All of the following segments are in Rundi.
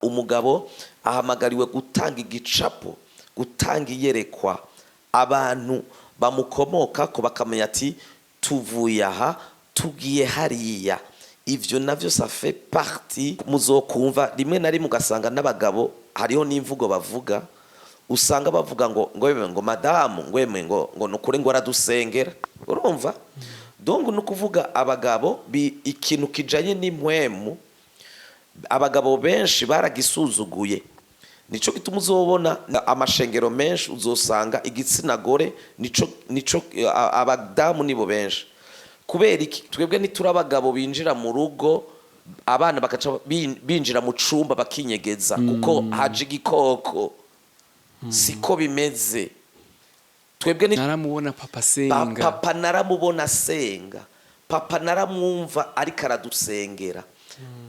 Umugabo ahamagariwe gutanga igicapo, gutanga iyerekwa, abantu bamukomokako bakamenya ati tuvuye aha tugiye hariya. Ivyo navyo ça fait partie. Muzokumva rimwe na rimwe ugasanga n'abagabo hariho n'imvugo bavuga, usanga bavuga ngo yemwe, ngo madamu, ngo yemwe, ngo nukuri, ngo aradusengera. Urumva, donc ni ukuvuga abagabo ikintu kijanye n'impwemu abagabo benshi baragisuzuguye. Nico gituma uzobona amashengero menshi uzosanga igitsina gore nico abadamu nibo benshi. Kubera iki? Twebwe ntituri abagabo binjira mu rugo, abana bakaca binjira mu cumba bakinyegeza kuko haje igikoko. Siko bimeze. Twebwe ni Naramubona papa asenga. Papa naramubona asenga, papa naramwumva ariko aradusengera,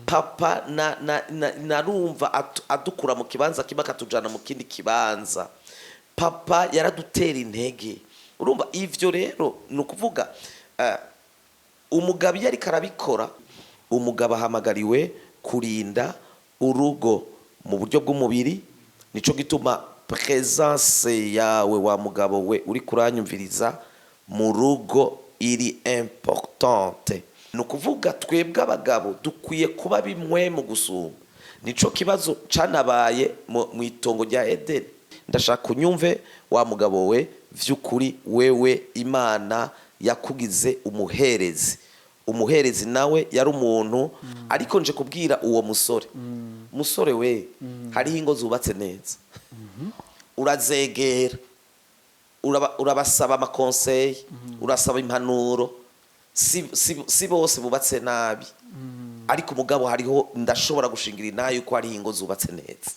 papa narumva adukura mu kibanza kimwe akatujana mu kindi kibanza, papa yaradutera intege. Urumva, ivyo rero ni ukuvuga umugabo iyo ariko arabikora, umugabo ahamagariwe kurinda urugo mu buryo bw'umubiri. Nico gituma présence yawe, wa mugabo we uri kuranyumviriza, mu rugo iri importante. Ni ukuvuga twebwe abagabo dukwiye kuba bimwe mu gusumba. Nico kibazo canabaye mu itongo rya Edeni. Ndashaka unyumve, wa mugabo we, vy'ukuri wewe Imana yakugize umuherezi. Umuherezi nawe yari umuntu. Ariko nje kubwira uwo musore, musore we, hariho ingo zubatse neza, urazegera, urabasaba ama conseils, urasaba impanuro. Si bose bubatse nabi, ariko umugabo hariho, ndashobora gushingira inaha yuko hariho ingo zubatse neza.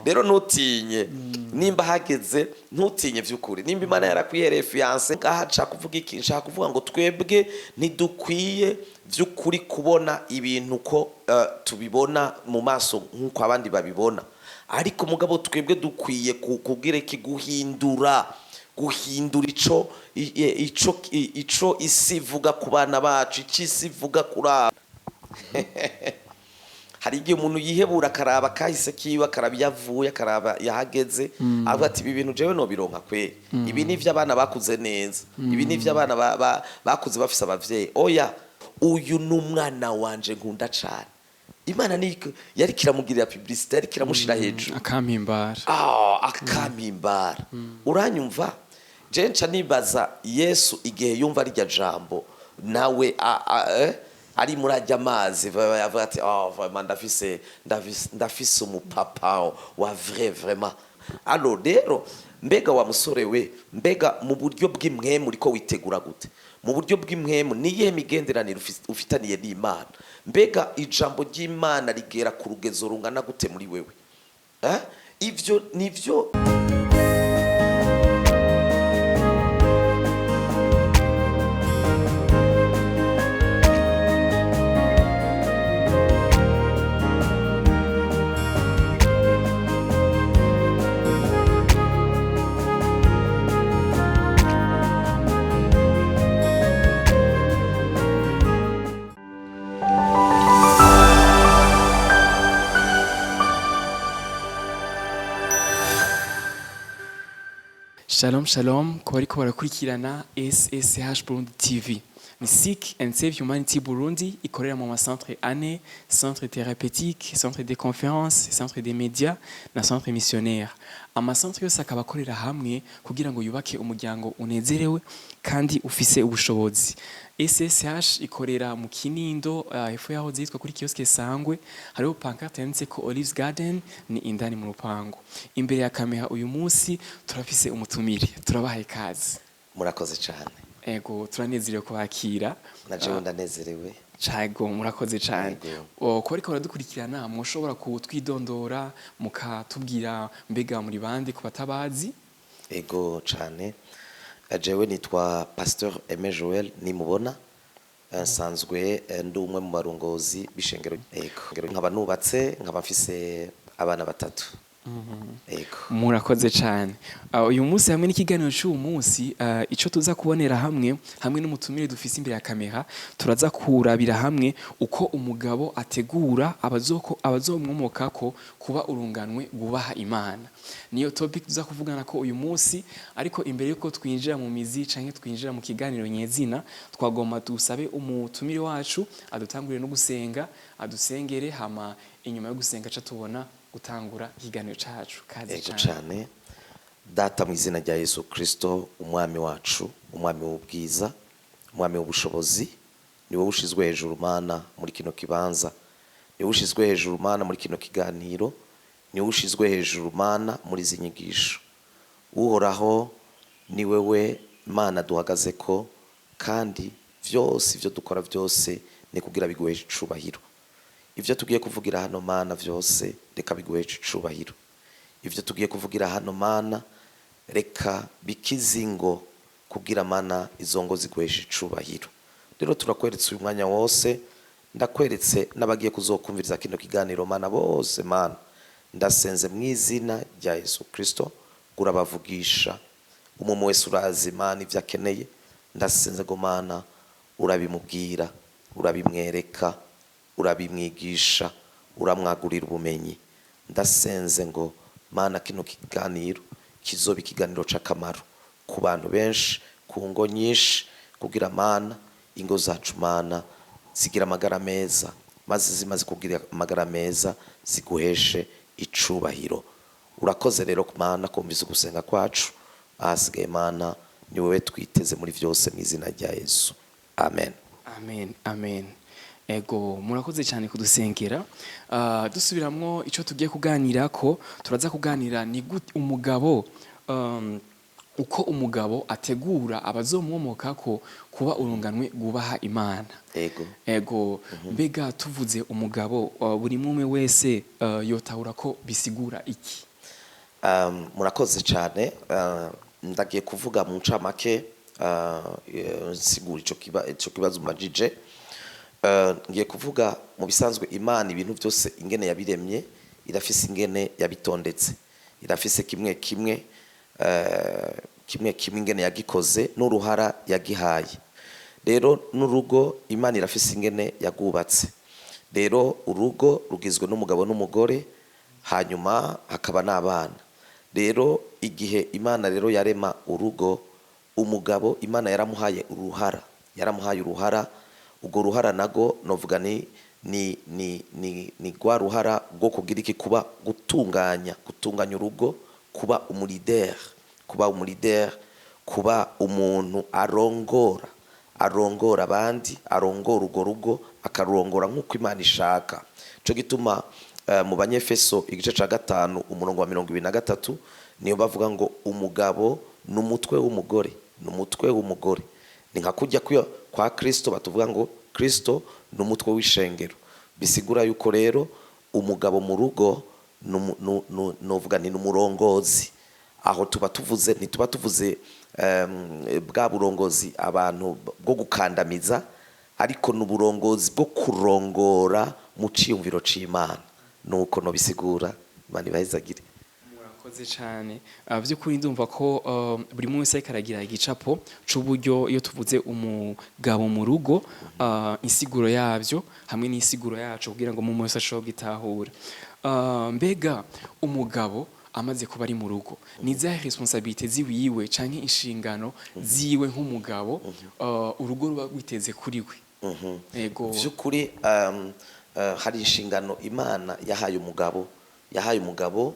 Rero ntutinye, nimba hageze ntutinye vy'ukuri, nimba Imana yarakwihereye fiancé. Ngaha nshaka kuvuga iki? Nshaka kuvuga ngo twebwe ntidukwiye vy'ukuri kubona ibintu ko tubibona mu maso nk'uko abandi babibona. Ariko mugabo twebwe dukwiye kugira iki? Guhindura ico isi ivuga ku bana bacu, ico isi ivuga kuri abo. Hari igihe umuntu yihebura, akaraba kahise kiwe, akaraba iyo avuye, akaraba yahageze, avuga ati ibi bintu jewe nobironka kweri? Ibi ni ivy'abana bakuze neza, ibi ni ivy'abana bakuze bafise abavyeyi. Oya, uyu ni umwana wanje nkunda cane. Imana ni yariko iramugirira publicité, yariko iramushira hejuru. Akampimbara. Ah, akampimbara. Uranyumva, je nca nibaza Yesu igihe yumva rirya jambo, nawe ari muri ajya amazi, avuga ati oh, vraiment ndafise umupapa wa vrai, vraiment. Alors rero, mbega wa musore we, mbega mu buryo bw'impwemu uriko witegura gute? Mu buryo bw'impwemu niyihe migenderanire ufitaniye n'Imana? Mbega ijambo ry'Imana rigera ku rugezo rungana gute muri wewe? Eh? Ivyo nivyo. Shalom shalom ku bariko barakurikirana SSH Burundi TV. Ni Seek and Save Humanity Burundi ikorera mu macentre ane: centre thérapeutique, centre de conférence, centre des médias na centre missionnaire. Amacentre yose akaba akorera hamwe kugira ngo yubake umuryango unezerewe kandi ufise ubushobozi. SSH ikorera mu Kinindo, hepfo yaho zitwa kuri kiosque Sangwe, hariho pancarte yanditse ko Olives Garden, ni indani mu rupangu. Imbere ya kamera uyu munsi turafise umutumire, turabahaye kazi. Murakoze cyane. Ego, turanezerewe kubakira. Na jewe ndanezerewe. Cago, murakoze cyane. Yego. Ko ariko baradukurikirana, mushobora kutwidondora mukatubwira mbega muri bande ku batabazi? Ego cyane. Jewe nitwa Pasteur Aimé Joel Nimubona. Nsanzwe ndi umwe mu barongozi b'ishengero. Ego, nkaba nubatse, nkaba mfise abana batatu. Ego. Murakoze cyane. Uyu munsi hamwe n'ikiganiro cy'uyu munsi, ico tuza kubonera hamwe n'umutumire dufise imbere ya kamera, turaza kurabira hamwe uko umugabo ategura abazomwomokako kuba urunganwe gubaha Imana. Niyo topic tuza kuvugana ko uyu munsi. Ariko imbere yuko twinjira mu mizi canke twinjira mu kiganiro nyezina, twagomba dusabe umutumire wacu adutangurire no gusenga, adusengere, hama inyuma yo gusenga ca tubona gutangura ikiganiro cacu. Kaze Ego cane. Cyane. Data, mu izina rya Yesu Kristo, Umwami wacu, Umwami w'ubwiza, Umwami w'ubushobozi, ni wowe ushizwe hejuru, Mana, muri kino kibanza, ni wowe ushizwe hejuru, Mana, muri kino kiganiro, ni wowe ushizwe hejuru, Mana, muri izi nyigisho. Uhoraho, ni wewe Mana duhagaze ko, kandi vyose ibyo dukora byose ni kugira biguheshe icubahiro. Ibyo tugiye kuvugira hano, Mana, vyose reka biguheshe icubahiro. Ibyo tugiye kuvugira hano, Mana, reka bikize ingo, kugira, Mana, izo ngo ziguheshe icubahiro. Rero turakweretse uyu mwanya wose, ndakweretse n'abagiye kuzokumviriza kino kiganiro, Mana, bose. Mana, ndasenze mu izina rya Yesu Kristo, urabavugisha umwe wese. Urazi, Mana, ibyo akeneye. Ndasenze ngo, Mana, urabimubwira, urabimwereka, urabimwigisha, uramwagurira ubumenyi. Ndasenze ngo, Mana, kino kiganiro kizoba ikiganiro c'akamaro ku bantu benshi, ku ngo nyinshi, kugira, Mana, ingo zacu, Mana, zigira amagara meza, maze zimaze kugira amagara meza ziguheshe icubahiro. Urakoze rero, Mana, kumvise ugusenga kwacu. Ahasigaye, Mana, ni wowe twiteze muri byose, mu izina rya Yesu, amen. Amen, amen. Ego, murakoze cyane kudusengera. Dusubiramwo ico tugiye kuganira ko, turaza kuganira ni gute umugabo, uko umugabo ategura abazomwomokako kuba urunganwe gubaha Imana. Ego. Ego, mbega tuvuze umugabo, buri mumwe wese yotahura ko bisigura iki? Murakoze cyane. Ndagiye kuvuga mu ncamake, nsigura ico kibazo mbajije. Ngiye kuvuga mu bisanzwe Imana ibintu byose ingene yabiremye, irafise ingene yabitondetse, irafise kimwe kimwe, kimwe kimwe ingene yagikoze n'uruhara yagihaye. Rero n'urugo Imana irafise ingene yagubatse. Rero urugo rugizwe n'umugabo n'umugore, hanyuma hakaba n'abana. Rero igihe Imana rero yarema urugo, umugabo Imana yaramuhaye uruhara, yaramuhaye uruhara. Urwo ruhara nago novuga ni rwa ruhara rwo kugira iki? Kuba gutunganya urugo, kuba umulideri, kuba umulideri, kuba umuntu arongora abandi, arongora urwo rugo, akarurongora nk'uko Imana ishaka. Cyo gituma mu Banyefeso igice cya 5 umurongo wa 23 niyo bavuga ngo umugabo ni umutwe w'umugore, ni umutwe w'umugore. Ni nka kujya kwa Kristo batuvuga ngo Kristo ni umutwe w'ishengero. Bisigura yuko rero umugabo mu rugo novuga ni umurongozi. Aho tuba tuvuze, ntituba tuvuze bwa burongozi abantu bwo gukandamiza, ariko ni uburongozi bwo kurongora mu ciyumviro c'Imana. Nuko nobisigura. Imana ibahezagire. Murakoze cyane. By'ukuri ndumva ko buri muntu wese ariko aragira igicapo c'uburyo iyo tuvuze umugabo mu rugo, insiguro yabyo hamwe n'insiguro yacu, kugira ngo umuntu wese ashobore gutahura. Mbega umugabo amaze kuba ari mu rugo, ni izihe responsabilités ziwiwe canke inshingano ziwe nk'umugabo, urugo ruba rwiteze kuri we? Ego. By'ukuri hari inshingano Imana yahaye umugabo, yahaye umugabo.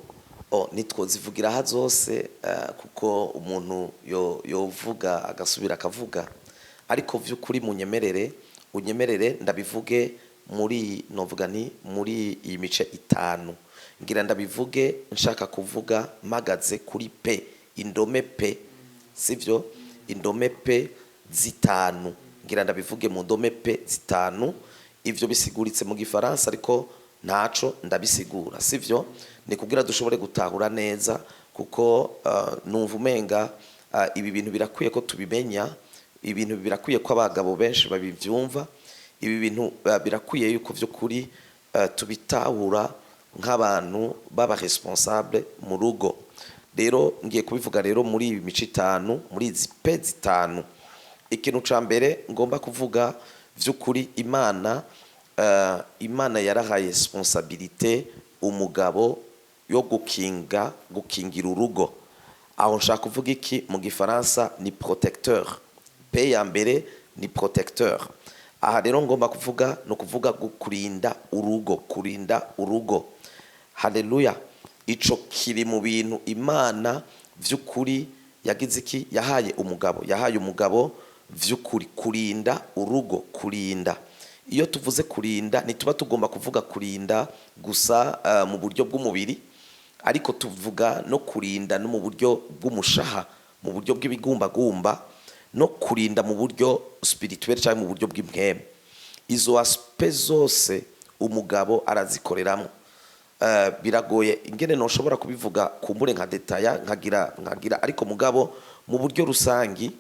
Nitwo zivugira aha zose, kuko umuntu yovuga agasubira akavuga. Ariko by'ukuri munyemerere, unyemerere ndabivuge muri, novuga ni muri iyi mice itanu. Ngira ndabivuge nshaka kuvuga mpagaze kuri P, indome P, sivyo? Indome P zitanu. Ngira ndabivuge mu ndome P zitanu. Ivyo bisiguritse mu Gifaransa, ariko ntaco ndabisigura, sivyo? Ni kugira dushobore gutahura neza, kuko numva umenga ibi bintu birakwiye ko tubimenya, ibintu birakwiye ko abagabo benshi babivyumva, ibi bintu birakwiye yuko vy'ukuri tubitahura. Nk'abantu baba responsable mu rugo rero, ngiye kubivuga rero muri iyi mico itanu, muri izi P zitanu. Ikintu ca mbere ngomba kuvuga vy'ukuri, Imana yarahaye responsabilité umugabo yo gukingira urugo. Aho nshaka kuvuga iki? Mu Gifaransa ni protecteur. P ya mbere ni protecteur. Aha rero ngomba kuvuga, ni ukuvuga kurinda urugo, kurinda urugo. Haleluya! Ico kiri mu bintu Imana vy'ukuri yagize iki? Yahaye umugabo, yahaye umugabo vy'ukuri kurinda urugo. Kurinda, iyo tuvuze kurinda, ntituba tugomba kuvuga kurinda gusa mu buryo bw'umubiri, ariko tuvuga no kurinda no mu buryo bw'umushaha, mu buryo bw'ibigumbagumba, no kurinda mu buryo spirituel cyangwa mu buryo bw'impwemu. Izo aspects zose umugabo arazikoreramo. Biragoye ingene noshobora kubivuga kumbure nka détailler nkagira, ariko mugabo mu buryo rusangi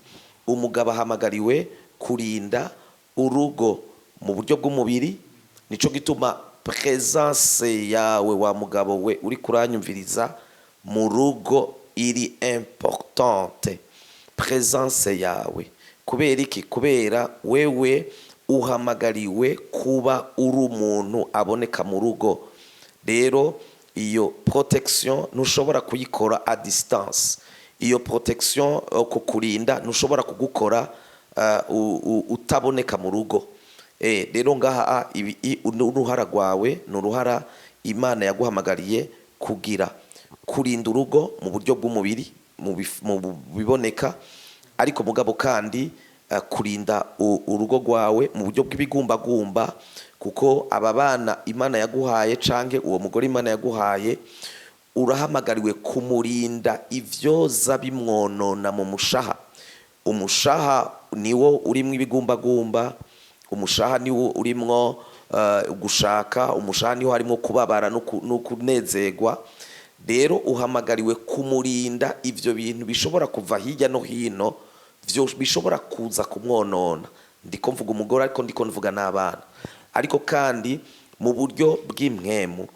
umugabo ahamagariwe kurinda urugo mu buryo bw'umubiri. Nico gituma présence yawe, wa mugabo we uri kuranyumviriza, mu rugo iri importante. Présence yawe, kubera iki? Kubera wewe uhamagariwe kuba uri umuntu aboneka mu rugo. Rero iyo protection ntushobora kuyikora à distance. Iyo protection, kukurinda, ntushobora kugukora utaboneka mu rugo. Rero ngaha ibi ni uruhara rwawe, ni uruhara Imana yaguhamagariye kugira, kurinda urugo mu buryo bw'umubiri, mu biboneka, ariko mugabo kandi kurinda urugo rwawe mu buryo bw'ibigumbagumba, kuko aba bana Imana yaguhaye canke uwo mugore Imana yaguhaye, urahamagariwe kumurinda ivyoza bimwonona mu mushaha. Umushaha niwo urimwo ibigumbagumba, umushaha niwo urimwo gushaka, umushaha niwo harimo kubabara no kunezerwa. Rero uhamagariwe kumurinda ivyo bintu bishobora kuva hirya no hino, bishobora kuza kumwonona. Ndiko mvuga umugore, ariko ndiko mvuga n'abana. Ariko kandi mu buryo bw'impwemu,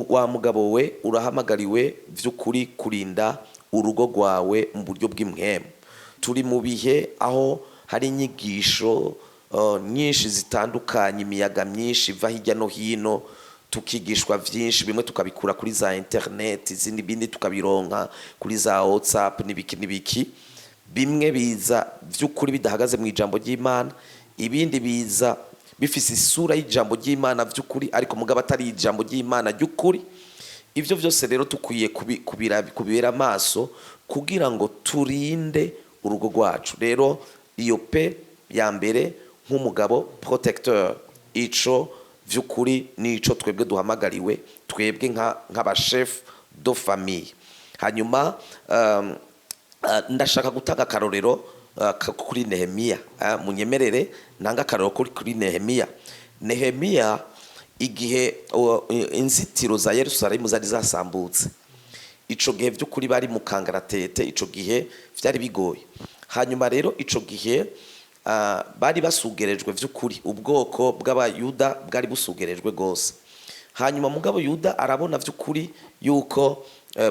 wa mugabo we urahamagariwe vy'ukuri kurinda urugo rwawe mu buryo bw'impwemu. Turi mu bihe aho hari inyigisho nyinshi zitandukanye, imiyaga myinshi iva hirya no hino, tukigishwa vyinshi, bimwe tukabikura kuri za internet, izindi bindi tukabironka kuri za WhatsApp n'ibiki n'ibiki. Bimwe biza vy'ukuri bidahagaze mu ijambo ry'Imana, ibindi biza bifise isura y'ijambo ry'Imana vy'ukuri, ariko mugabo atari ijambo ry'Imana ry'ukuri. Ivyo vyose rero tukwiye kubibera amaso kugira ngo turinde urugo rwacu. Rero iyo P ya mbere nk'umugabo, protecteur, ico vy'ukuri nico twebwe duhamagariwe, twebwe nk'abachef de famille. Hanyuma ndashaka gutanga akarorero kuri Nehemiya. Munyemerere nanga akarorero kuri Nehemiya. Nehemiya, igihe inzitiro za Yerusalemu zari zasambutse, ico gihe vy'ukuri bari mu kangaratete, ico gihe vyari bigoye. Hanyuma rero ico gihe bari basugerejwe vy'ukuri, ubwoko bw'Abayuda bwari busugerejwe gose. Hanyuma mugabo Yuda arabona vy'ukuri yuko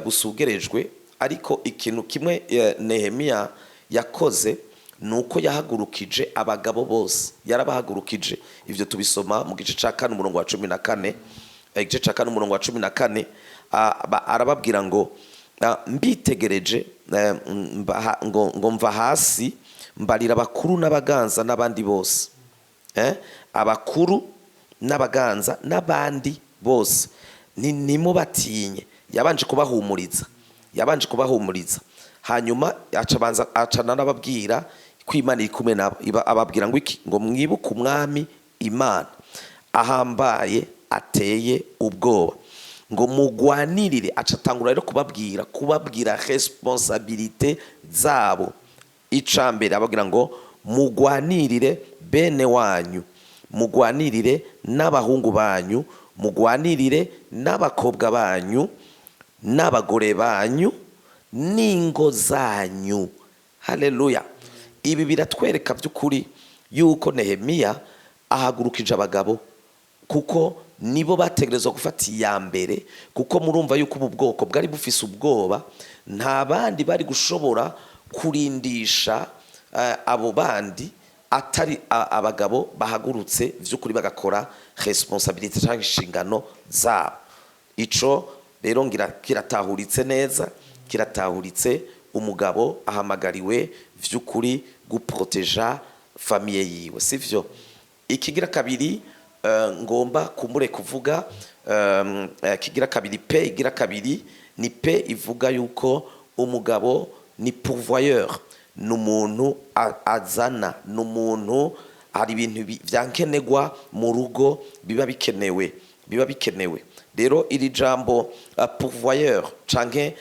busugerejwe, ariko ikintu kimwe Nehemiya yakoze ni uko yahagurukije abagabo bose, yarabahagurukije. Ivyo tubisoma mu gice ca 4 umurongo wa 14. Igice ca 4 umurongo wa 14, arababwira ngo mbitegereje, ngo mva hasi mbarira abakuru n'abaganza n'abandi bose, abakuru n'abaganza n'abandi bose, ntimubatinye. Yabanje kubahumuriza, yabanje kubahumuriza, hanyuma aca aca n'ababwira ko Imana iri kumwe nabo. Ababwira ngo iki? Ngo mwibuke Umwami Imana ahambaye ateye ubwoba, ngo mugwanirire. Aca atangura rero kubabwira responsabilité zabo. Icambere ababwira ngo mugwanirire bene wanyu, mugwanirire n'abahungu banyu, mugwanirire n'abakobwa banyu, n'abagore banyu, n'ingo zanyu. Haleluya! Ibi biratwereka by'ukuri yuko Nehemiya ahagurukije abagabo, kuko Nibo bategerezwa gufata iya mbere, kuko murumva yuko ubu bwoko bwari bufise ubwoba. Nta bandi bari gushobora kurindisha abo bandi atari abagabo bahagurutse vy'ukuri bagakora responsabilité cyangwa inshingano zabo. Ico rero ngira kiratahuritse neza, kiratahuritse. Umugabo ahamagariwe vy'ukuri guproteja famille yiwe, sivyo? Ikigira kabiri ngomba kumbure kuvuga, kigira kabiri, P igira kabiri, ni P ivuga yuko umugabo ni pourvoyeur, ni umuntu azana, ni umuntu hari ibintu vyankenerwa mu rugo biba bikenewe, biba bikenewe. Rero iri jambo pourvoyeur canke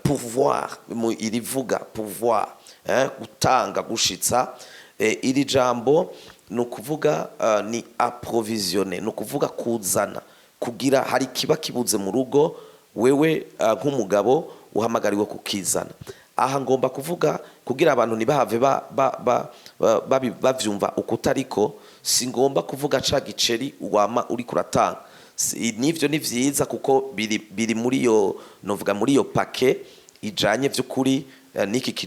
pourvoir, irivuga pourvoir, gutanga, gushitsa. Iri jambo ni ukuvuga ni approvisionner, ni ukuvuga kuzana, kugira hari kiba kibuze mu rugo, wewe nk'umugabo uhamagariwe kukizana. Aha ngomba kuvuga kugira abantu ntibahave bavyumva ukutariko. Si ngomba kuvuga ca giceri wama uri kuratanga. Nivyo ni vyiza, kuko biri muri iyo, novuga muri iyo paquet ijanye vy'ukuri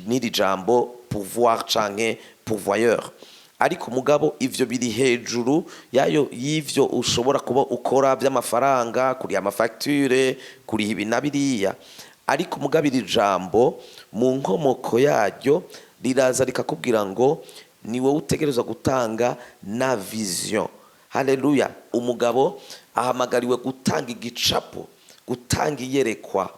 n'iri jambo pouvoir canke pourvoyeur. Ariko mugabo ivyo biri hejuru yayo, y'ivyo ushobora kuba ukora by'amafaranga, kuriha amafacture, kuriha ibi na biriya. Ariko mugabo iri jambo mu nkomoko yaryo riraza rikakubwira ngo ni wowe utegerezwa gutanga na vision. Haleluya! Umugabo ahamagariwe gutanga igicapo, gutanga iyerekwa,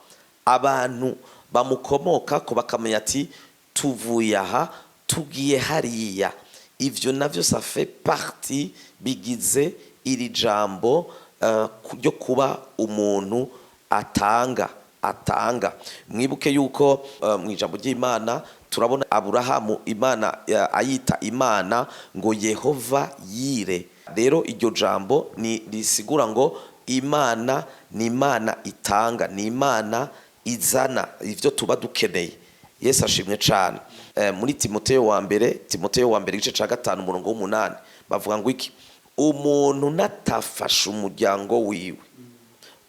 abantu bamukomokako bakamenya ati: "Tuvuye aha, tugiye hariya." Ivyo navyo ça fait partie, bigize iri jambo ryo kuba umuntu atanga. Atanga, mwibuke yuko mu ijambo ry'Imana turabona Aburahamu, Imana ayita Imana ngo Yehova Yire. Rero iryo jambo ni risigura ngo Imana ni Imana itanga, ni Imana izana ivyo tuba dukeneye. Yesu ashimwe cane. Muri Timoteyo wa mbere, Timoteyo wa mbere igice ca 5, umurongo w'8, bavuga ngo iki? Umuntu natafasha umuryango wiwe,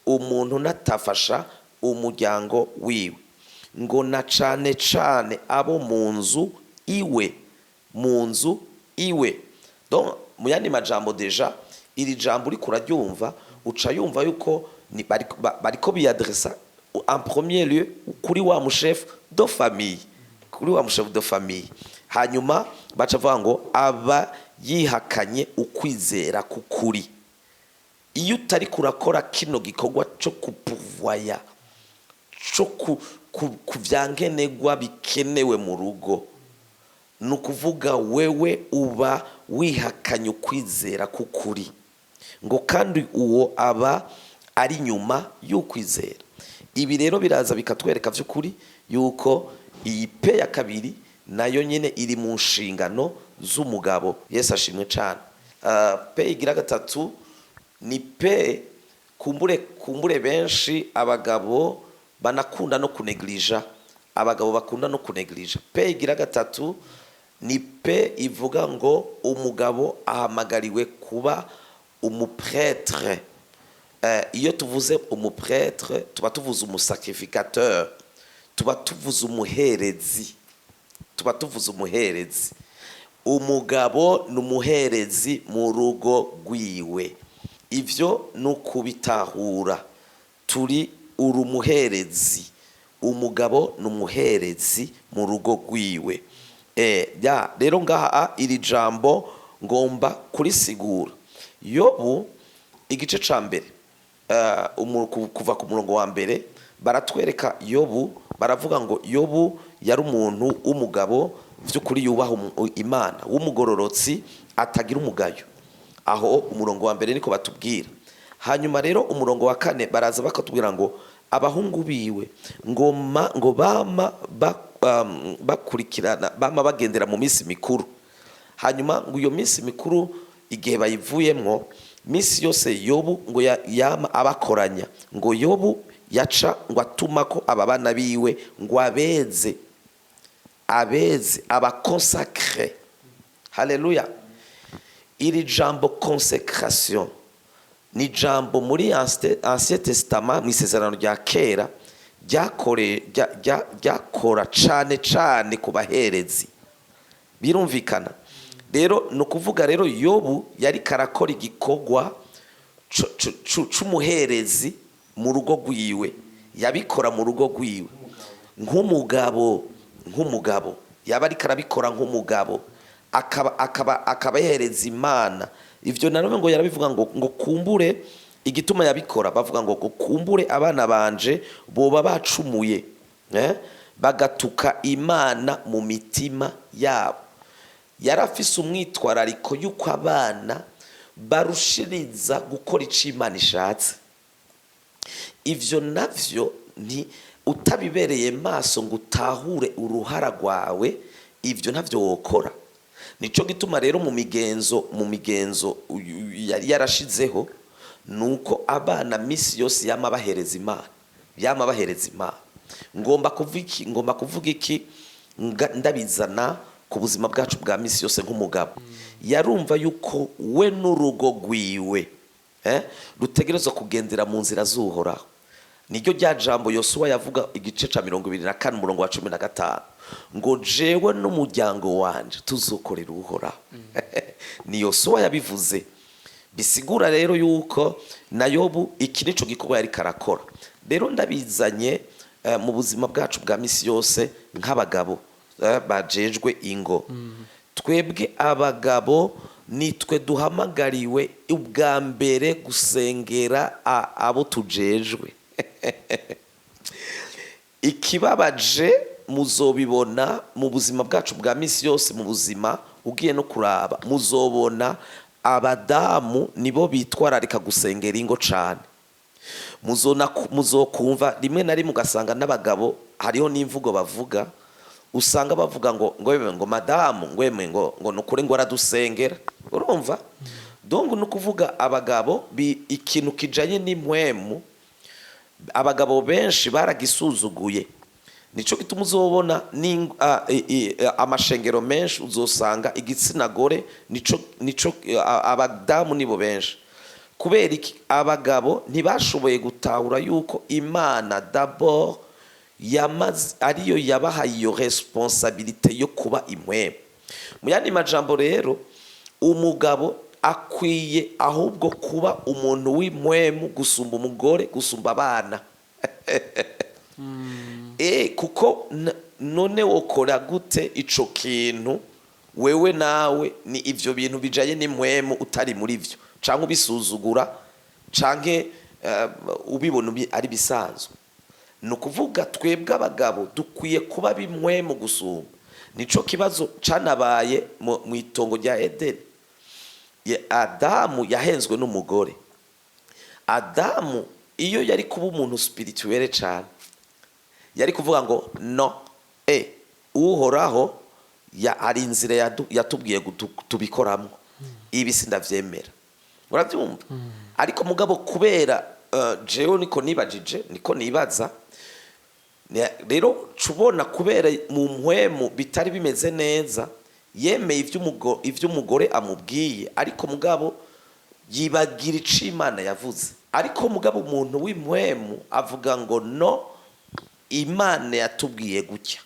umuntu natafasha umuryango wiwe, ngo na cane cane abo mu nzu iwe, mu nzu iwe. Donc mu yandi majambo, déjà iri jambo uriko uraryumva, uca yumva yuko bariko biyadresa en premier lieu kuri wa muchef de famille, kuri wa muchef de famille. Hanyuma baca bavuga ngo aba yihakanye ukwizera kukuri. Iyo utari kurakora kino gikorwa cyo kupuvoya, cyo ku vyankenerwa bikenewe mu rugo, ni ukuvuga wewe uba wihakanye ukwizera k'ukuri, ngo kandi uwo aba ari nyuma y'ukwizera. Ibi rero biraza bikatwereka by'ukuri yuko iyi P ya kabiri nayo nyine iri mu nshingano z'umugabo. Yesu ashimwe cyane. P igira gatatu ni P kumbure benshi abagabo banakunda no kunegirija, abagabo bakunda no kunegirija. P igira gatatu ni P ivuga ngo umugabo ahamagariwe kuba umuprêtre. Iyo tuvuze umuprêtre, tuba tuvuze umusacrificateur, tuba tuvuze umuherezi, tuba tuvuze umuherezi. Umugabo ni umuherezi mu rugo rwiwe. Ivyo ni ukubitahura. Turi uri umuherezi, umugabo ni umuherezi mu rugo rwiwe. Ya rero ngaha iri jambo ngomba kurisigura. Yobu igice ca mbere, kuva ku murongo wa mbere, baratwereka Yobu. Baravuga ngo Yobu yari umuntu w'umugabo by'ukuri yubaha Imana, w'umugororotsi, atagira umugayo. Aho umurongo wa mbere niko batubwira. Hanyuma rero umurongo wa kane baraza bakatubwira ngo abahungu biwe ngo ngo bama bakurikirana, bama bagendera mu minsi mikuru. Hanyuma ngo iyo minsi mikuru igihe bayivuyemwo, minsi yose Yobu ngo yama abakoranya. Ngo Yobu yaca ngo atuma ko aba bana biwe ngo abeze, abeze, abaconsacre. Haleluya! Iri jambo consécration Ni ijambo muri Ancien Testament, mu Isezerano rya Kera, ryakora cane cane ku baherezi. Birumvikana rero, ni ukuvuga rero Yobu yari karakora igikorwa c'umuherezi mu rugo rwiwe. Yabikora mu rugo rwiwe nk'umugabo, yaba ariko arabikora nk'umugabo, akaba yahereza Imana. Ivyo nanone ngo yarabivuga ngo kumbure igituma yabikora, bavuga ngo kumbure abana banje boba bacumuye, bagatuka Imana mu mitima yabo. Yarafise umwitwarariko y'uko abana barushiriza gukora ico Imana ishatse. Ivyo navyo nti utabibereye maso ngo utahure uruhara rwawe, ivyo ntavyo wokora. Nico gituma rero mu migenzo yari yarashizeho nuko abana misi yose yama bahereza Imana, yama bahereza Imana. Ngomba kuvuga iki? Ngomba kuvuga iki? Ndabizana ku buzima bwacu bwa misi yose. Nk'umugabo yarumva yuko we n'urugo rwiwe, rutegerezwa kugendera mu nzira z'Uhoraho. Niryo rya jambo Yosuwa yavuga, igice ca 24, umurongo wa 15, ngo jewe n'umuryango wanje tuzokorera Uhoraho. Ni Yosuwa yabivuze. Bisigura rero yuko na Yobu iki nico gikorwa yari karakora. Rero ndabizanye mu buzima bwacu bwa misi yose nk'abagabo bajejwe ingo. Twebwe abagabo nitwe duhamagariwe ubwa mbere gusengera abo tujejwe. Ikibabaje, muzobibona mu buzima bwacu bwa misi yose, mu buzima ugiye no kuraba, muzobona abadamu nibo bitwararika gusengera ingo cane. Muzokumva rimwe na rimwe ugasanga n'abagabo hariho n'imvugo bavuga, usanga bavuga ngo yewe, ngo madamu, ngo yemwe, ngo nukuri, ngo aradusengera. Urumva, donc ni ukuvuga abagabo ikintu kijanye n'impwemu abagabo benshi baragisuzuguye. Nico gituma uzobona amashengero menshi uzosanga igitsina gore nico abadamu nibo benshi. Kubera iki? Abagabo ntibashoboye gutahura yuko Imana d'abord yamaze ariyo yabahaye iyo responsabilité yo kuba impwemu. Mu yandi majambo rero, umugabo akwiye ahubwo kuba umuntu w'impwemu gusumba umugore, gusumba abana. Kuko none wokora gute ico kintu wewe nawe ni ivyo bintu bijanye n'impwemu utari muri vyo, canke ubisuzugura, canke ubibona ari bisanzwe? Ni ukuvuga twebwe abagabo dukwiye kuba b'impwemu gusumba. Nico kibazo canabaye mu itongo rya Edeni. Adamu yahenzwe n'umugore. Adamu iyo yari kuba umuntu spirituel cane, yari kuvuga ngo no, Uhoraho hari inzira yatubwiye tubikoramo, ibi sindavyemera. Urabyumva? Ariko mugabo kubera jewe niko nibajije, niko nibaza. Rero cubona kubera mu mpwemu bitari bimeze neza, yemeye ivy'umugore amubwiye, ariko mugabo yibagira ico Imana yavuze. Ariko mugabo umuntu w'impwemu avuga ngo no, Imana yatubwiye gutya,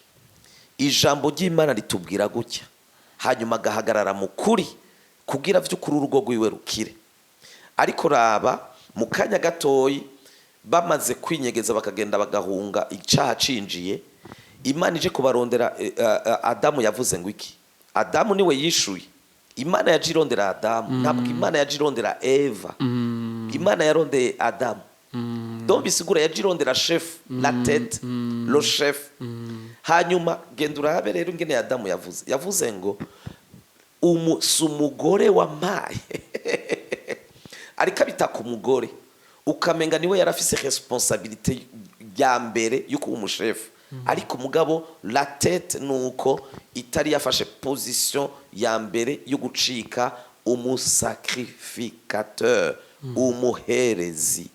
ijambo ry'Imana ritubwira gutya, hanyuma agahagarara mu kuri kugira vy'ukuri urugo rwiwe rukire. Ariko raba, mu kanya gatoyi bamaze kwinyegeza, bakagenda bagahunga icaha cinjiye, Imana ije kubarondera, Adamu yavuze ngo iki? Adamu niwe yishuye. Imana yaje irondera Adamu, ntabwo Imana yaje irondera Eva. Imana yarondeye Adamu. Donc bisigura yaje irondera chef, la tête, le chef. Hanyuma genda urabe rero ingene Adamu yavuze. Yavuze ngo si umugore wampaye? Ariko abita ku mugore, ukamenga niwe yarafise responsabilité ya mbere yo kuba umushefu. Ariko mugabo la tête nuko itari yafashe position ya mbere yo gucika umusacrificateur, umuherezi.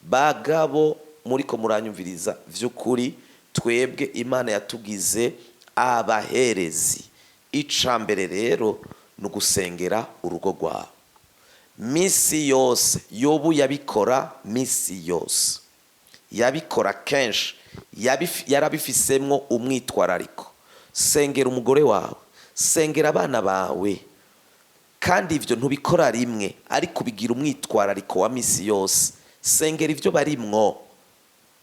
Bagabo muriko muranyumviriza, vy'ukuri twebwe Imana yatugize abaherezi. Ica mbere rero ni ugusengera urugo rwawe. Misi yose. Yobu yabikora misi yose, yabikora kenshi, yarabifisemwo umwitwarariko. Sengera umugore wawe, sengera abana bawe, kandi ibyo ntubikora rimwe, ariko ubigira umwitwarariko wa misi yose. Sengera ibyo barimwo.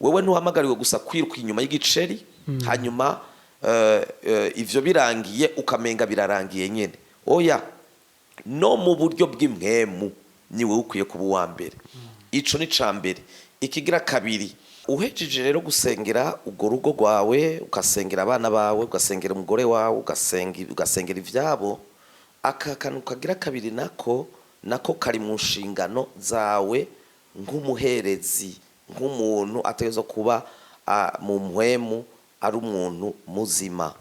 Wewe ntuhamagariwe gusa kwiruka inyuma y'igiceri, hanyuma ivyo birangiye ukamenga birarangiye nyene. Oya, no mu buryo bw'impwemu ni wowe ukwiye kuba uwa mbere. Ico ni ca mbere. Ikigira kabiri, uhejeje rero gusengera urwo rugo rwawe, ugasengera abana bawe, ugasengera umugore wawe, ugasengera ivyabo, aka kantu kagira kabiri nako kari mu nshingano zawe nk'umuherezi, nk'umuntu ategerezwa kuba mu mpwemu ari umuntu muzima.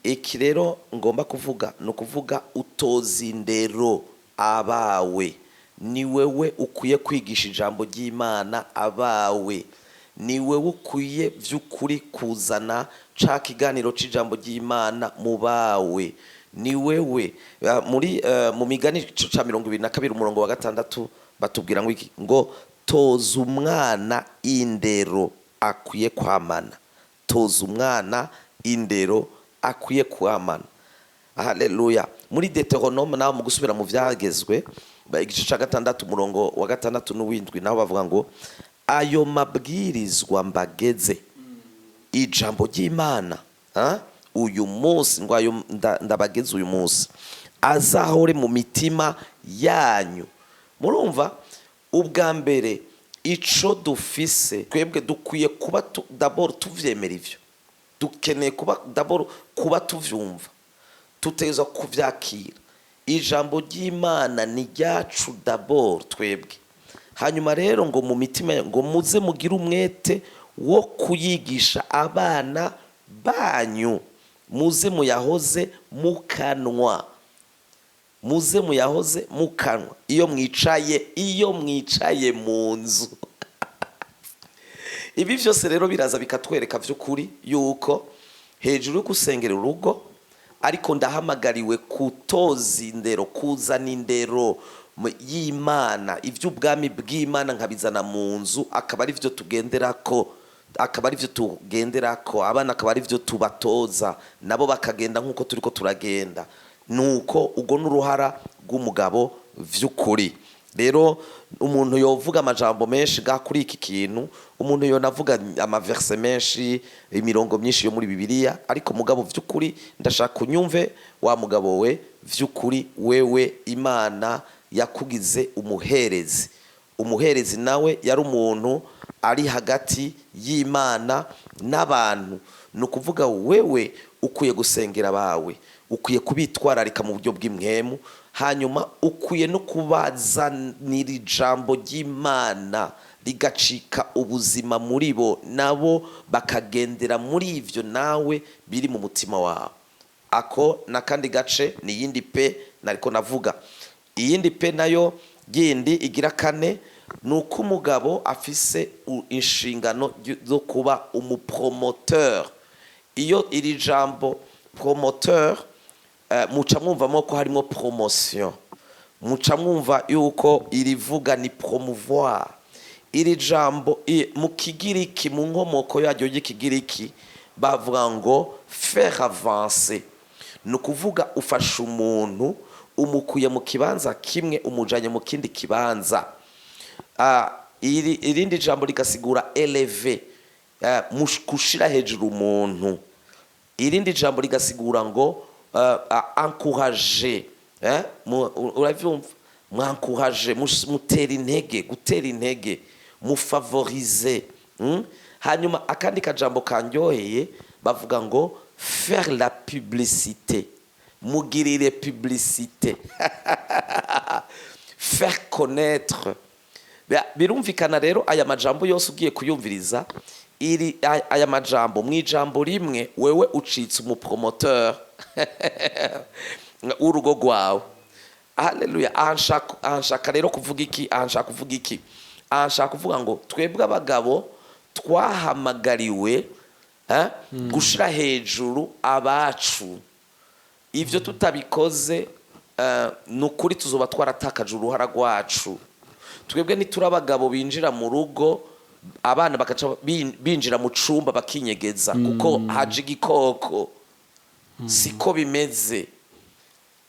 Iki rero ngomba kuvuga ni ukuvuga utoza indero abawe. Ni wewe ukwiye kwigisha ijambo ry'Imana abawe, ni wewe ukwiye by'ukuri kuzana ca kiganiro c'ijambo ry'Imana mu bawe. Ni wewe muri mu Migani igice ca 22 umurongo wa 6 batubwira ngo iki? Ngo toza umwana indero akwiye kwamana. Toza umwana indero akwiye kwamana. Haleluya! Muri Deutéronome naho, mu gusubira mu Vyagezwe, igice ca 6 umurongo wa 6 n'uwindwi, naho bavuga ngo ayo mabwirizwa mbageze, ijambo ry'Imana, ha? Uyu munsi, ngo ayo ndabageze uyu munsi azahore mu mitima yanyu. Murumva, ubwa mbere ico dufise twebwe, dukwiye kuba d'abord tuvyemera. Ivyo dukeneye kuba d'abord kuba tuvyumva, tutegerezwa kuvyakira. Ijambo ry'Imana ni ryacu d'abord twebwe. Hanyuma rero ngo mu mitima, ngo muze mugire umwete wo kuyigisha abana banyu, muze muyahoze mu kanwa, muze muyahoze mu kanwa iyo mwicaye, iyo mwicaye mu nzu. Ibi byose rero biraza bikatwereka by'ukuri yuko hejuru yo gusengera urugo, ariko ndahamagariwe kutoza indero, kuzana indero y'Imana, iby'ubwami bw'Imana nkabizana mu nzu, akaba ari byo tugenderako, akaba ari byo tugenderako, abana akaba ari byo tubatoza, nabo bakagenda nk'uko turi ko turagenda. Nuko ubwo n'uruhara rw'umugabo vy'ukuri. Rero umuntu yovuga amajambo menshi ga kuri iki kintu, umuntu yonavuga ama versets menshi, imirongo myinshi yo muri Bibiliya, ariko mugabo vy'ukuri ndashaka unyumve wa mugabo we. Vy'ukuri wewe Imana yakugize umuherezi. Umuherezi nawe yari umuntu ari hagati y'Imana n'abantu. Ni ukuvuga wewe ukwiye gusengera abawe, ukwiye kubitwararika mu buryo bw'impwemu, hanyuma ukwiye no kubazanira ijambo ry'Imana rigacika ubuzima muri bo, nabo bakagendera muri ivyo nawe biri mu mutima wawe. Ako n'akandi gace, ni iyindi P nariko navuga. Iyindi P nayo yindi igira kane ni uko umugabo afise inshingano zo kuba umu promoteur. Iyo iri jambo promoteur, muca mwumvamo ko harimo promotion, muca mwumva yuko irivuga ni promouvoir. Iri jambo mu Kigiriki, mu nkomoko yaryo y'Ikigiriki, bavuga ngo faire avancer. Ni ukuvuga ufasha umuntu, umukuye mu kibanza kimwe umujanye mu kindi kibanza. Irindi jambo rigasigura élever, gushira hejuru umuntu. Irindi jambo rigasigura ngo encourager, uravyumva, mwankuraje, mutera intege, gutera intege, mufavorize. Hanyuma akandi kajambo kanryoheye, bavuga ngo faire la publicité, mugirire publicité, faire connaître. Birumvikana rero, aya majambo yose ugiye kuyumviriza, iri aya majambo mu ijambo rimwe, wewe ucitse umu promoteur w'urugo rwawe. Haleluya! Aha nshaka rero kuvuga iki? Aha nshaka kuvuga iki? Aha nshaka kuvuga ngo twebwe abagabo twahamagariwe gushira hejuru abacu. Ibyo tutabikoze Ni ukuri tuzoba twaratakaje uruhara rwacu. Twebwe ntituri abagabo binjira mu rugo, abana bagaca binjira mu cumba bakinyegeza kuko haje igikoko. Siko bimeze.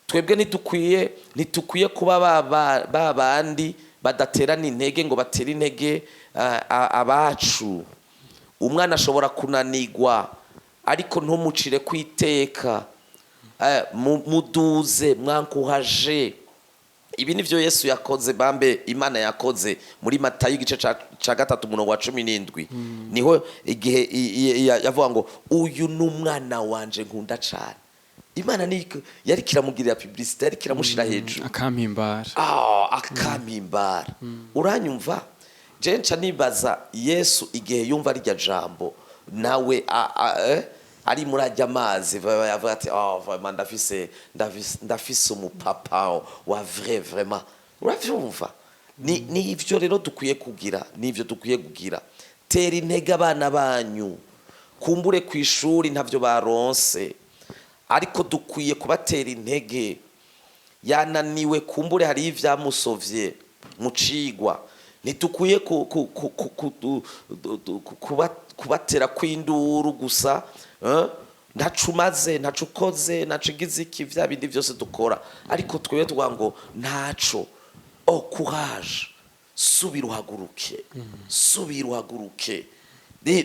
Twebwe ntitukwiye kuba ba bandi badaterana intege ngo batere intege abacu. Umwana ashobora kunanigwa, ariko ntumucire kwiteka. Muduze, mwankuhaje. Ibi nivyo Yesu yakoze, bambe Imana yakoze muri Matayo igice ca 3, umurongo wa 17. Niho igihe yavuga ngo: "Uyu ni umwana wanje nkunda cane." Imana ni yari kiramugirira publicité, yari kiramushira hejuru. Akampimbara. Ah, akampimbara. Uranyumva? Je nca nibaza Yesu igihe yumva rirya jambo, nawe ari muri ajya amazi, yavuga ati: "Oh, vraiment ndafise umupapa wa vrai, vraiment." Uravyumva? Ni ivyo rero dukwiye kugira, ni ivyo dukwiye kugira. Tera intege abana banyu. Kumbure ku ishuri ntavyo baronse, ariko dukwiye kubatera intege. Yananiwe, kumbure hari ivyamusovye mu cigwa, ntitukwiye kubatera kw'induru gusa, eh? Ntaco umaze, ntaco ukoze, ntaco ugize iki, vya bindi vyose dukora. Ariko twebwe tuvuga ngo: "Ntaco, oh, courage, subira uhaguruke, subira uhaguruke."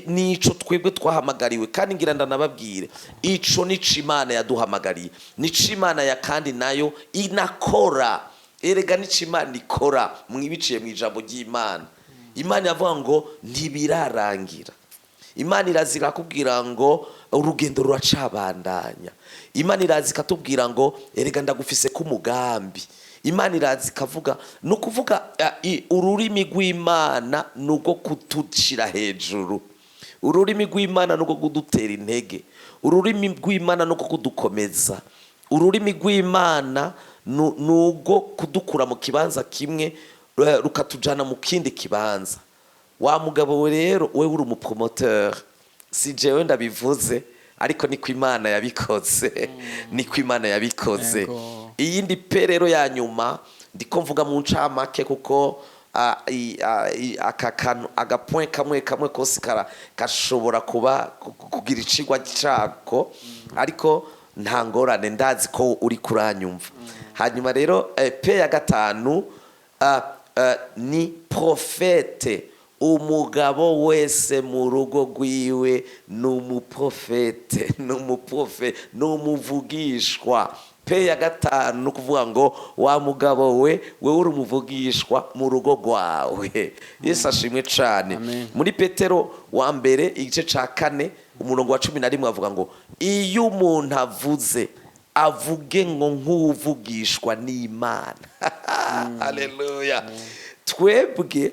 Nico twebwe twahamagariwe. Kandi ngira ndanababwire, ico nico Imana yaduhamagariye, nico Imana ya kandi nayo inakora. Erega nico Imana ikora mwibiciye mu ijambo ry'Imana. Imana yavuga ngo ntibirarangira. Imana iraza irakubwira ngo urugendo ruracabandanya. Imana iraza ikatubwira ngo: "Erega ndagufise k'umugambi." Imana iraza ikavuga. Ni ukuvuga ururimi rw'Imana ni urwo kutushira hejuru, ururimi rw'Imana ni urwo kudutera intege, ururimi rw'Imana ni urwo kudukomeza, ururimi rw'Imana ni urwo kudukura mu kibanza kimwe rukatujana mu kindi kibanza. Wa mugabo we rero, wewe uri umupromoteur. Si jewe ndabivuze, ariko niko Imana yabikoze, niko Imana yabikoze. Iyindi P rero ya nyuma, ndiko mvuga mu ncamake kuko aka kantu, agapoint kamwe kamwe kose kashobora kuba kugira icigwa cako, ariko nta ngorane, ndazi ko uri kuranyumva. Hanyuma rero P ya gatanu ni prophète. Umugabo wese mu rugo rwiwe ni umuprofete, ni umuprofe, ni umuvugishwa. P ya gatanu ni ukuvuga ngo: wa mugabo we, wewe uri umuvugishwa mu rugo rwawe. Yesu ashimwe cane. Amen. Muri Petero wa mbere igice ca 4, umurongo wa 11, avuga ngo: "Iyo umuntu avuze, avuge ngo nk'uwuvugishwa n'Imana." Haleluya! Twebwe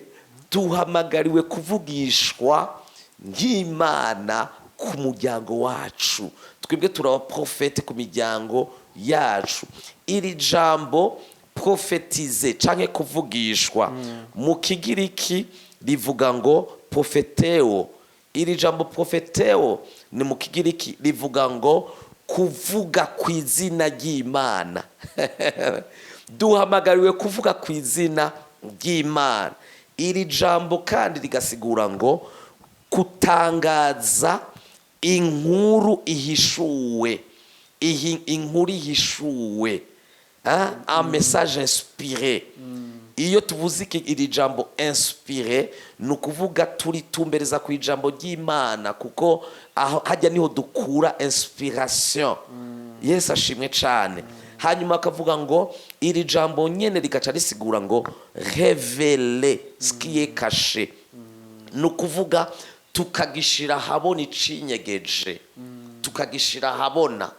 duhamagariwe kuvugishwa nk'Imana ku muryango wacu. Twebwe turi abaprofete ku miryango yacu. Iri jambo prophétiser canke kuvugishwa, mu Kigiriki rivuga ngo propheteo. Iri jambo propheteo ni mu Kigiriki rivuga ngo kuvuga ku izina ry'Imana. Duhamagariwe kuvuga ku izina ry'Imana. Iri jambo kandi rigasigura ngo kutangaza inkuru ihishuwe, inkuru ihishuwe. Hein? Un message inspiré. Iyo tuvuze iri jambo inspiré, ni ukuvuga turitumbereza ku ijambo ry'Imana, kuko aho hajya niho dukura inspiration. Yesu ashimwe cane. Hanyuma akavuga ngo iri jambo nyene rigaca risigura ngo révéler ce qui est caché, ni ukuvuga tukagishira ahabona icinyegeje, tukagishira ahabona.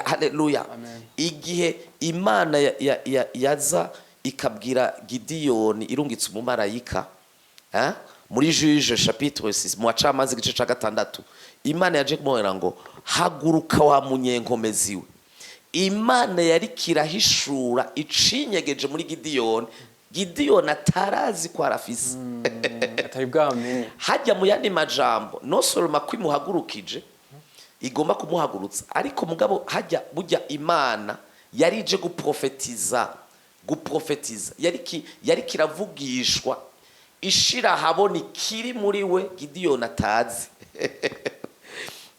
Haleluya! Igihe Imana yaza ikabwira Gidiyoni irungitse umumarayika, eh? Muri Juges chapitre 6, mu Bacamanza igice ca 6, Imana yaje kumubwira ngo: "Haguruka wa munyenkomezi we." Imana yari kirahishura icinyegeje muri Gidiyoni, Gidiyoni atarazi ko arafise. Atari bwamenye. Hajya mu yandi majambo, non seulement ko imuhagurukije, igomba kumuhagurutsa, ariko mugabo hajya burya Imana Yari ije guprofetiza, yari kiravugishwa, ishira ahabona ikiri muri we Gidiyoni atazi.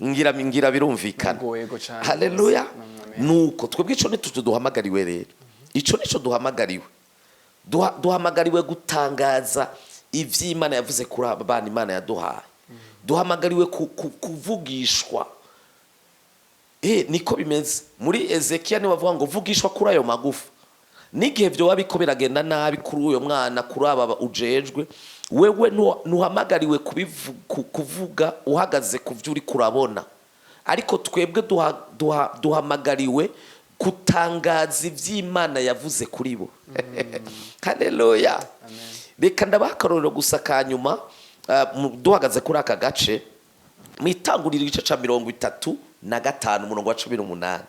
Ngira birumvikana. Yego, cane. Haleluya. Amen. Nuko twebwe ico nico duhamagariwe rero, ico nico duhamagariwe. Duhamagariwe gutangaza ivy'Imana yavuze kuri aba bana Imana yaduhaye. Duhamagariwe kuvugishwa. Niko bimeze muri Ezekiya, niwe bavuga ngo vugishwa kuri ayo magufa. N'igihe vyoba biko biragenda nabi kuri uyo mwana, kuri aba ujejwe, wewe ntuhamagariwe kuvuga uhagaze ku vyo uriko urabona, ariko twebwe duhamagariwe gutangaza ivy'Imana yavuze kuri bo. Haleluya. Reka ndabaha akarorero gusa ka nyuma, duhagaze kuri aka gace mu Itanguriro, igice ca 35, umurongo wa 18.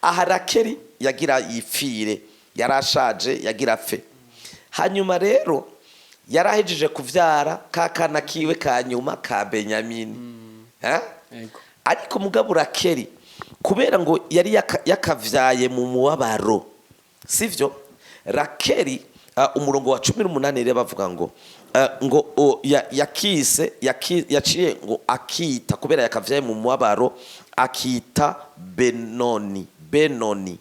Aha Rakeri yagira yipfire, yarashaje, yagira apfe. Hanyuma rero yarahejeje kuvyara ka kana kiwe ka nyuma ka Benyamini. Eh? Yego. Ariko mugabo Rakeri, kubera ngo yari yakavyaye mu mubabaro, sivyo? Rakeri, umurongo wa 18 rero bavuga ngo yakise yaciye ngo akita, kubera yakavyaye mu mubabaro, akita Benoni, Benoni.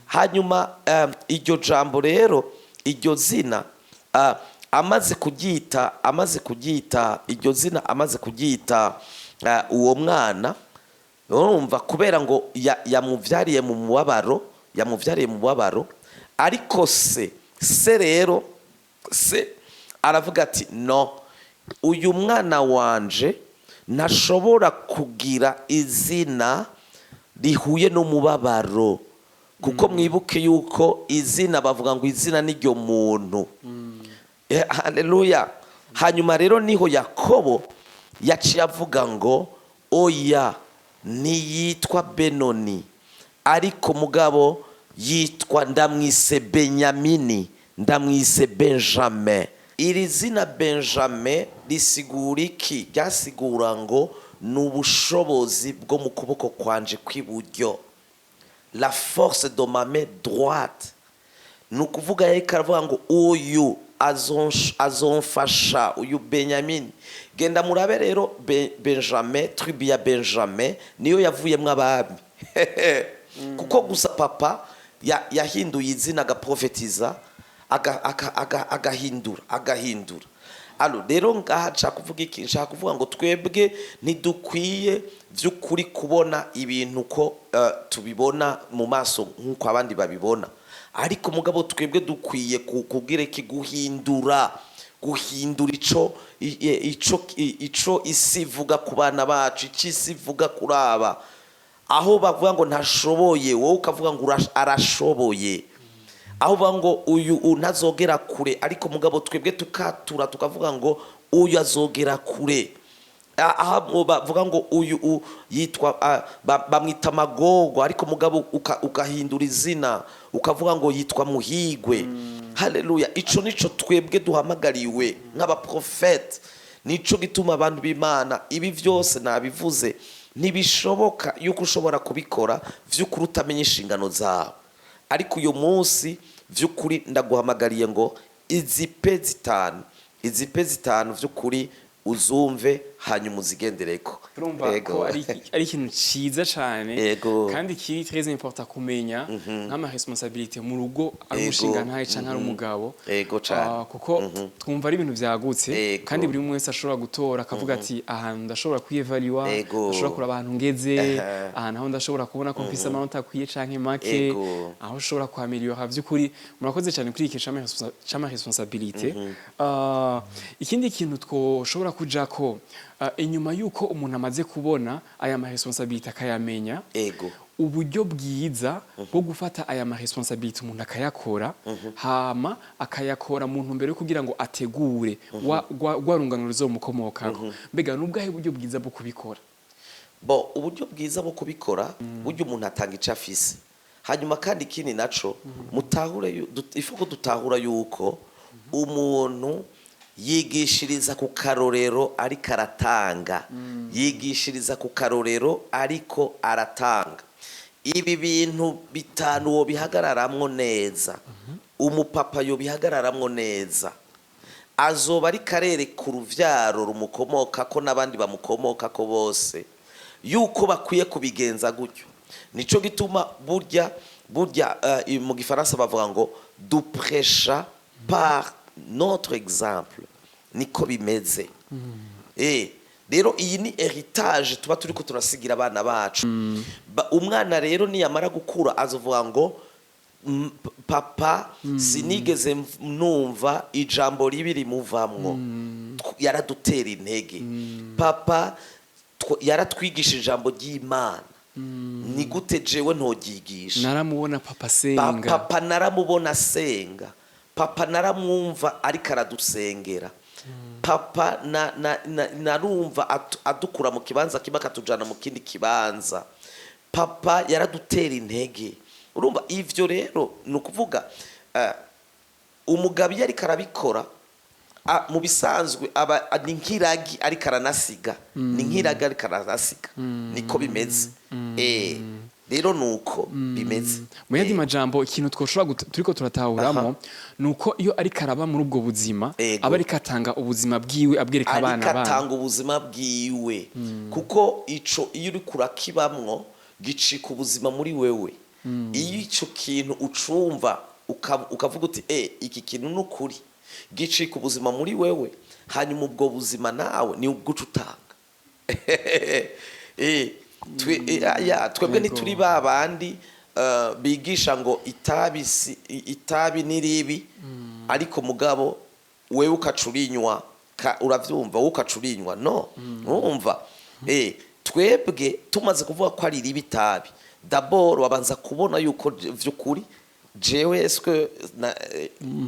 Hanyuma iryo jambo rero, iryo zina, amaze kuryita iryo zina, amaze kuryita uwo mwana, urumva, kubera ngo yamuvyariye mu mubabaro, yamuvyariye mu mubabaro. Ariko se rero, se aravuga ati: "No, uyu mwana wanje ntashobora kugira izina rihuye n'umubabaro," kuko mwibuke yuko izina, bavuga ngo izina n'iryo muntu. Haleluya. Hanyuma rero niho Yakobo yaciye avuga ngo: "Oya, ntiyitwa Benoni, ariko mugabo yitwa, ndamwise Benyamini, ndamwise Benjamin." Iri zina Benjamin risigura iki? Ryasigura ngo ni ubushobozi bwo mu kuboko kwanje kw'iburyo, la force de ma main droite. Ni ukuvuga yariko aravuga ngo uyu azomfasha, uyu Benyamini. Genda murabe rero Benjamin, tribu ya Benjamin niyo yavuyemwo abami, kuko gusa papa yahinduye izina, agaprofetiza, agahindura. Alors rero ngaha nshaka kuvuga iki? Nshaka kuvuga ngo twebwe ntidukwiye by'ukuri kubona ibintu ko tubibona mu maso nk'uko abandi babibona, ariko mugabo twebwe dukwiye kugira iki? Guhindura ico isi ivuga ku bana bacu, ico isi ivuga kuri aba. Aho bavuga ngo ntashoboye, wowe ukavuga ngo arashoboye. Aho bavuga ngo uyu ntazogera kure, ariko mugabo twebwe tukatura tukavuga ngo uyu azogera kure. Aho bavuga ngo uyu yitwa, bamwita Magogo, ariko mugabo ugahindura izina ukavuga ngo yitwa Muhigwe. Haleluya. Ico nico twebwe duhamagariwe nk'abaprofete. Nico gituma, abantu b'Imana, ibi byose nabivuze, ntibishoboka yuko ushobora kubikora vy'ukuri utamenya inshingano zawe. Ariko uyu munsi vy'ukuri ndaguhamagariye ngo izi P zitanu, izi P zitanu vy'ukuri uzumve, hanyuma uzigendereko. Turumva ko ari ikintu ciza cane kandi kiri très important kumenya nk'ama responsabilité mu rugo, ari umushingantahe canke ari umugabo. Ego cane. Kuko twumva ari ibintu vyagutse kandi buri umwe wese ashobora gutora akavuga ati: "Ahantu ndashobora kwiyevaluwa, ndashobora kuraba ahantu ngeze, ahantu aho ndashobora kubona ko mfise amanota akwiye canke make, aho ushobora kuhameliora." Vy'ukuri murakoze cyane kuri iki c'ama responsabilité. Ikindi kintu twoshobora kujako, inyuma yuko umuntu amaze kubona aya ma responsabilité akayamenya, uburyo bwiza bwo gufata aya ma responsabilité, umuntu akayakora, hama akayakora mu ntumbero yo kugira ngo ategure rwa rungano ruzomukomokako, mbega n'ubwahe buryo bwiza bwo kubikora? Bo, uburyo bwiza bwo kubikora, buryo umuntu atanga icyo afise. Hanyuma kandi ikindi naco mutahure, ifu ko dutahura yuko umuntu yigishiriza ku karorero ariko aratanga, yigishiriza ku karorero ariko aratanga. Ibi bintu bitanu wobihagararamwo neza, umupapa yobihagararamwo neza, azoba ariko arereka uruvyaro rumukomokako n'abandi bamukomokako bose yuko bakwiye kubigenza gutyo. Nico gituma burya mu Gifaransa bavuga ngo dupresha par notre exemple. Niko bimeze. Rero iyi ni héritage tuba turiko turasigira abana bacu. Umwana rero niyamara gukura azovuga ngo: "Papa sinigeze numva ijambo ribi rimuvamwo. Yaradutera intege. Papa yaratwigisha ijambo ry'Imana. Ni gute jewe ntoryigisha?" Naramubona papa asenga. Papa naramubona asenga. Papa naramwumva ariko aradusengera. Papa narumva adukura mu kibanza kimwe akatujana mu kindi kibanza. Papa yaradutera intege." Urumva, ivyo rero ni ukuvuga umugabo iyo ariko arabikora, mu bisanzwe aba ni nk'iragi ariko aranasiga, ni nk'iragi ariko aranasiga. Niko bimeze. Rero nuko bimeze. Mu yandi majambo, ikintu twoshobora turiko turatahuramo ni uko iyo ariko araba muri ubwo buzima, aba ariko atanga ubuzima bwiwe, abwereka abana ariko bana. Atanga ubuzima bwiwe, kuko ico iyo uriko urakibamwo gicika ubuzima muri wewe. Iyo ico kintu ucumva ukavuga uti: "Iki kintu ni ukuri", gicika ubuzima muri wewe. Hanyuma ubwo buzima nawe ni ubwo uca utanga. Twebwe ntituri ba bandi bigisha ngo itabi si, itabi ni ribi, ariko mugabo wewe ukaca urinywa. Uravyumva, wowe ukaca urinywa. No urumva, twebwe tumaze kuvuga ko ari ribi itabi, d'abord wabanza kubona yuko vy'ukuri jewe eske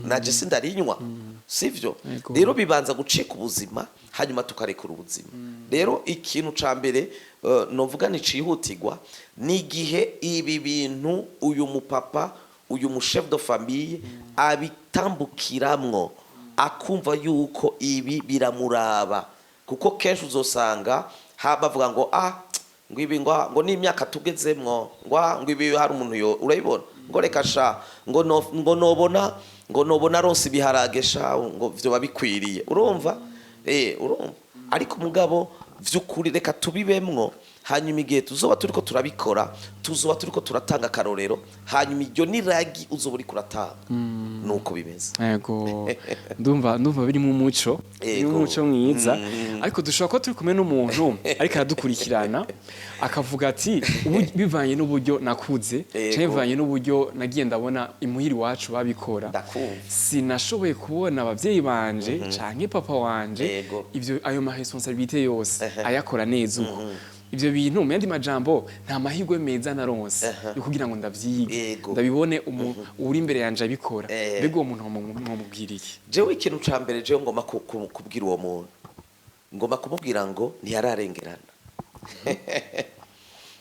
naje sindarinywa, sivyo? Yego. Rero bibanza gucika ubuzima, hanyuma tukarekura ubuzima. Rero ikintu ca mbere novuga ni cihutirwa, ni igihe ibi bintu uyu mupapa, uyu mu chef de famille abitambukiramwo, akumva yuko ibi biramuraba. Kuko kenshi uzosanga bavuga ngo ngo ibi ngo ni imyaka tugezemwo, ngo ibi hari umuntu yo urayibona, ngo reka sha, ngo no, ngo nobona ronse ibiharage sha, ngo vyoba bikwiriye. Urumva, urumva. Ariko mugabo vy'ukuri reka tubibemwo, hanyuma igihe tuzoba turiko turabikora, tuzoba turiko turatanga akarorero. Hanyuma iryo ni ragi uzoba uriko uratanga. Nuko bimeze. Yego, ndumva birimo umuco, birimo umuco mwiza. Ariko dushobora kuba turi kumwe n'umuntu ariko aradukurikirana akavuga ati: "Ubu bivanye n'uburyo nakuze canke bivanye n'uburyo nagiye ndabona imuhira iwacu babikora, Ndakumva. sinashoboye kubona abavyeyi banje canke papa wanje ivyo ayo ma responsabilité yose ayakora neza uko." Ivyo bintu, mu yandi majambo, nta mahirwe meza naronse yo kugira ngo ndavyige, ndabibone uri imbere yanje abikora. Mbega uwo muntu mwomubwira iki? Jewe ikintu ca mbere jewe ngomba kubwira uwo muntu, ngomba kumubwira ngo ntiyararengerana.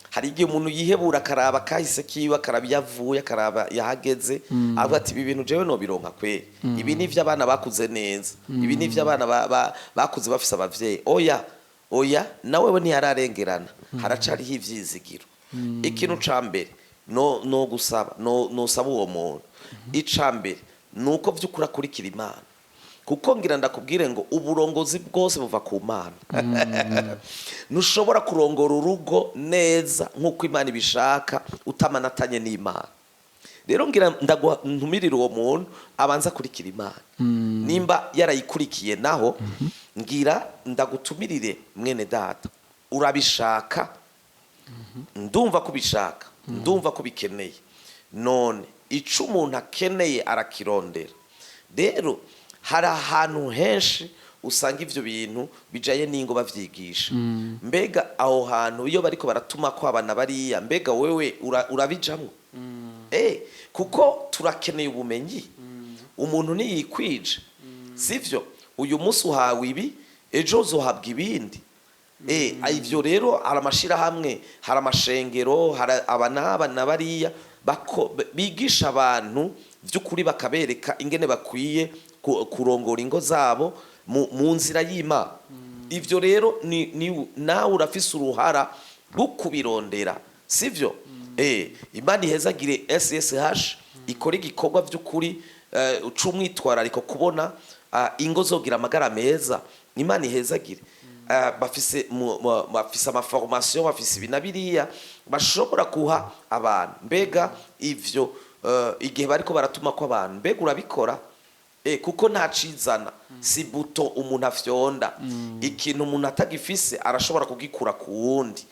Hari igihe umuntu yihebura, akaraba kahise kiwe, akaraba iyo avuye, akaraba yahageze, avuga ati: "Ibi bintu jewe nobironka kweri? Ibi ni ivy'abana bakuze neza, ibi ni ivy'abana bakuze bafise abavyeyi." Oya, oya, nawewe ntiyararengerana, haracariho ivyizigiro. Ikintu ca mbere no gusaba, no nosaba uwo muntu, ica mbere ni uko vy'ukuri akurikira Imana. Kuko ngira ndakubwire ngo uburongozi bwose buva ku Mana. Ntushobora kurongora urugo neza nk'uko Imana ibishaka utamanatanye n'Imana. Rero ngira ndaguha ntumirire uwo muntu abanza akurikira Imana. Nimba yarayikurikiye naho, ngira ndagutumirire: mwene data, urabishaka, ndumva ko ubishaka, ndumva ko ubikeneye. None ico umuntu akeneye arakirondera. Rero hari ahantu henshi usanga ivyo bintu bijaye n'ingo bavyigisha. Mbega aho hantu iyo bariko baratuma ko abana bariya, mbega wewe urabijamwo? Kuko turakeneye ubumenyi. Umuntu ntiyikwije, sivyo? Uyu munsi uhawe ibi, ejo uzohabwa ibindi. Ivyo rero hari amashirahamwe, hari amashengero, hari aba n'aba na bariya bigisha abantu vy'ukuri, bakabereka ingene bakwiye kurongora ingo zabo mu nzira y'Imana. Ivyo rero ni nawe urafise uruhara rwo kubirondera, sivyo? Imana ihezagire SSH ikora igikorwa by'ukuri c'umwitwarariko kubona ingo zogira amagara meza. Imana ihezagire. Bafise ama formation, bafise ibi na biriya bashobora kuha abantu. Mbega ivyo igihe bariko baratuma ko abantu, mbega urabikora? Kuko nta cizana, si bouton umuntu afyonda. Ikintu umuntu atagifise arashobora kugikura ku wundi.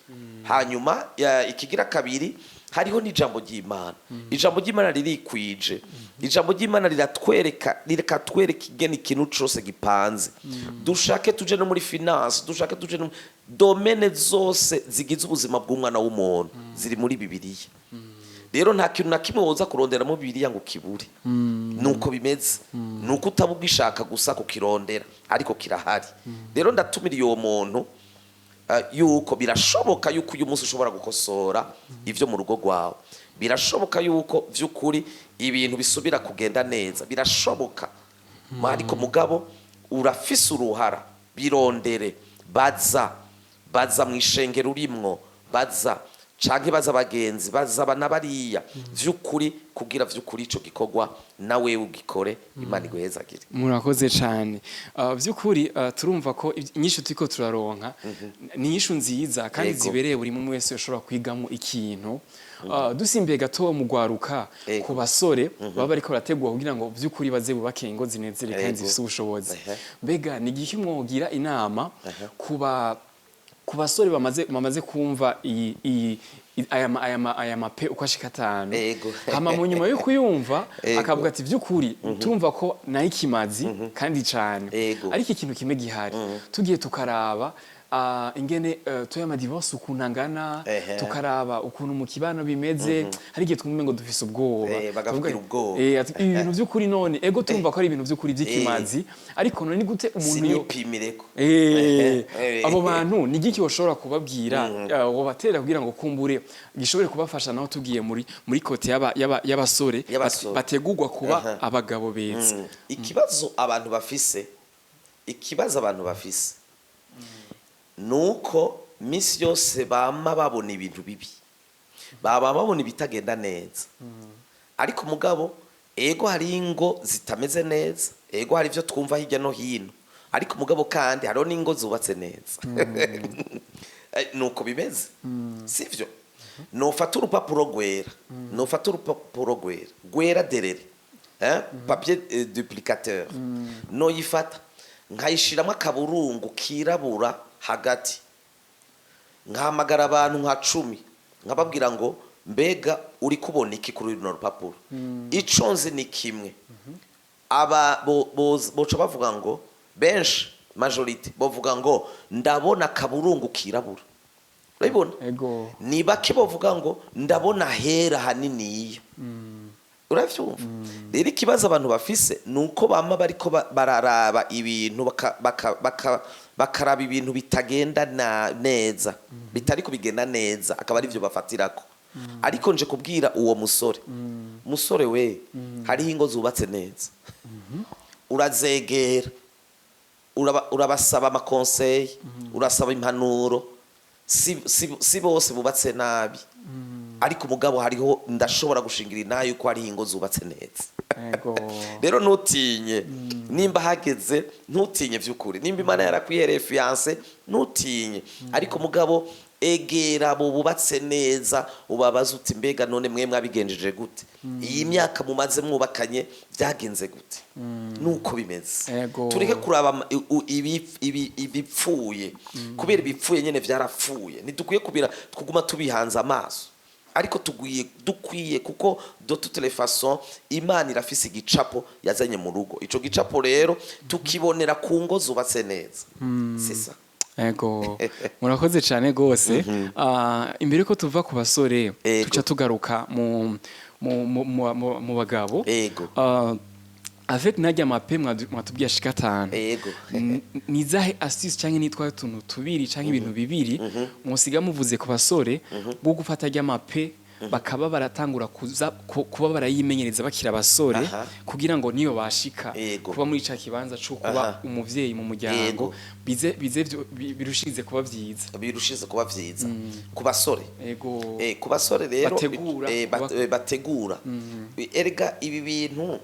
Hanyuma ikigira kabiri, hariho n'ijambo ry'Imana. Ijambo ry'Imana ririkwije, ijambo ry'Imana riratwereka, rikatwereka ingene ikintu cose gipanze. Dushake tuje no muri finance, dushake tuje no domaine zose zigize ubuzima bw'umwana w'umuntu, ziri muri Bibiliya. Rero nta kintu na kimwe woza kurondera mu Bibiliya ngo ukibure. Nuko bimeze, nuko utaba ugishaka gusa kukirondera, ariko kirahari. Rero ndatumiriye uwo muntu yuko birashoboka yuko uyu munsi ushobora gukosora ibyo mu rugo rwawe. Birashoboka yuko by'ukuri ibintu bisubira kugenda neza, birashoboka. Ariko mugabo urafise uruhara, birondere, baza, baza mu ishengero urimwo, baza canke baza abagenzi, baza aba na bariya, vy'ukuri, kugira vy'ukuri ico gikorwa nawe ugikore. Imana iguhezagire. Murakoze cyane. By'ukuri turumva ko inyishu turiko turaronka ni inyishu nziza kandi zibereye buri umwe wese ushobora kwigamo ikintu. Dusimbiye gato mu gwaruka, ku basore baba bariko barategura kugira ngo by'ukuri baze bubake ingo zinezere kandi zifise ubushobozi, mbega ni igiki mwogira inama kuba ku basore bamaze kumva iyi aya ma P uko ashika 5, hama mu nyuma yo kuyumva akavuga ati: "By'ukuri turumva ko nayo ikimazi kandi cyane, ariko ikintu kimwe gihari, tugiye tukaraba ingene tuya ama divorce ukuntu angana, tukaraba ukuntu mu kibano bimeze, hari igihe twumva ngo dufise ubwoba." Bagavugira Tuvuga, ubwoba. Ati, "Ibi bintu by'ukuri none, ego turumva ko ari ibintu by'ukuri by'ikimazi, ariko none ni gute umuntu yo Sinipimireko. Abo bantu ni igiki bashobora kubabwira, wobatera kugira ngo kumbure gishobore kubafasha, naho tugiye muri côté y'abasore Y'abasore. bategurwa kuba abagabo beza?" Ikibazo abantu bafise, ikibazo abantu bafise nuko misi yose bama babona ibintu bibi, baba babona ibitagenda neza. Ariko mugabo, ego hari ingo zitameze neza, ego hari ibyo twumva hirya no hino, ariko mugabo kandi hariho n'ingo zubatse neza. Nuko bimeze, sivyo? Nufata urupapuro rwera, nufata urupapuro rwera rwera derere, papier duplicateur, noyifata nkayishiramo akaburungu kirabura hagati, nkahamagara abantu nka 10, nkababwira ngo: "Mbega uri kubona iki kuri runo rupapuro?" Ico nzi ni kimwe, aba boca bavuga ngo, benshi, majorité bovuga ngo: "Ndabona akaburungu kirabura." Urabibona? Ego. Ni bake bovuga ngo: "Ndabona hera haniniya." Uravyumva? Rero ikibazo abantu bafise ni uko bama bariko bararaba ibintu bakaraba ibintu bitagenda neza, bitari kubigenda neza, akaba arivyo bafatirako. Ariko nje kubwira uwo musore: musore we, hariho ingo zubatse neza, urazegera, urabasaba ama conseil, urasaba impanuro. Si bose bubatse nabi, ariko umugabo hariho, ndashobora gushingira inaha yuko hariho ingo zubatse neza. Rero ntutinye, nimba hageze ntutinye vy'ukuri. Nimba Imana yarakwihereye fiancé, ntutinye. Ariko mugabo egera abo bubatse neza, ubabaze uti: "Mbega none mwe mwabigenjeje gute? Iyi myaka mumaze mwubakanye byagenze gute?" Nuko bimeze. Tureke kuraba ibipfuye, kubera ibipfuye nyene vyarapfuye, ntidukwiye kubira kuguma tubihanze amaso. Ariko tugwiye, dukwiye, kuko de toutes les façons Imana irafise igicapo yazanye mu rugo. Ico gicapo rero tukibonera ku ngo zubatse neza, c'est ça. Ego, murakoze cyane gose. Imbere ko tuva ku basore, tuca tugaruka mu bagabo. Avec najya ma P mwatubwiye ashika 5, ni izahe astuce canke nitwa utuntu tubiri canke ibintu bibiri musiga muvuze ku basore bwo gufata rya ma P? bakaba baratangura kuza kuba barayimenyereza bakiri abasore, kugira ngo niyo bashika kuba muri ca kibanza co kuba umuvyeyi mu muryango, bize birushirize kuba vyiza. Birushize kuba vyiza ku basore. Ego. Ku basore rero, Bategura bategura. Erega ibi bintu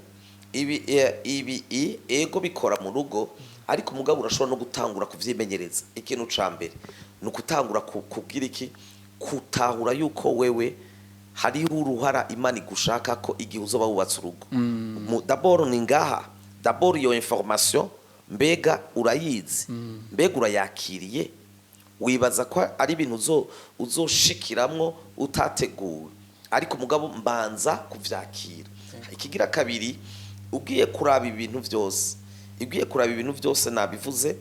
ibi, ibi ego bikora mu rugo, ariko umugabo urashobora no gutangura kuvyimenyereza. Ikintu ca mbere ni ukutangura kugira iki? Kutahura yuko wewe hariho uruhara Imana igushaka ko igihe uzoba wubatse urugo. D'abord ni ngaha, d'abord iyo information mbega urayizi? Mbega urayakiriye? Wibaza ko ari ibintu uzoshikiramwo utateguwe? Ariko mugabo mbanza kuvyakira. Ikigira kabiri, ugiye kuraba ibintu byose, ugiye kuraba ibintu byose nabivuze,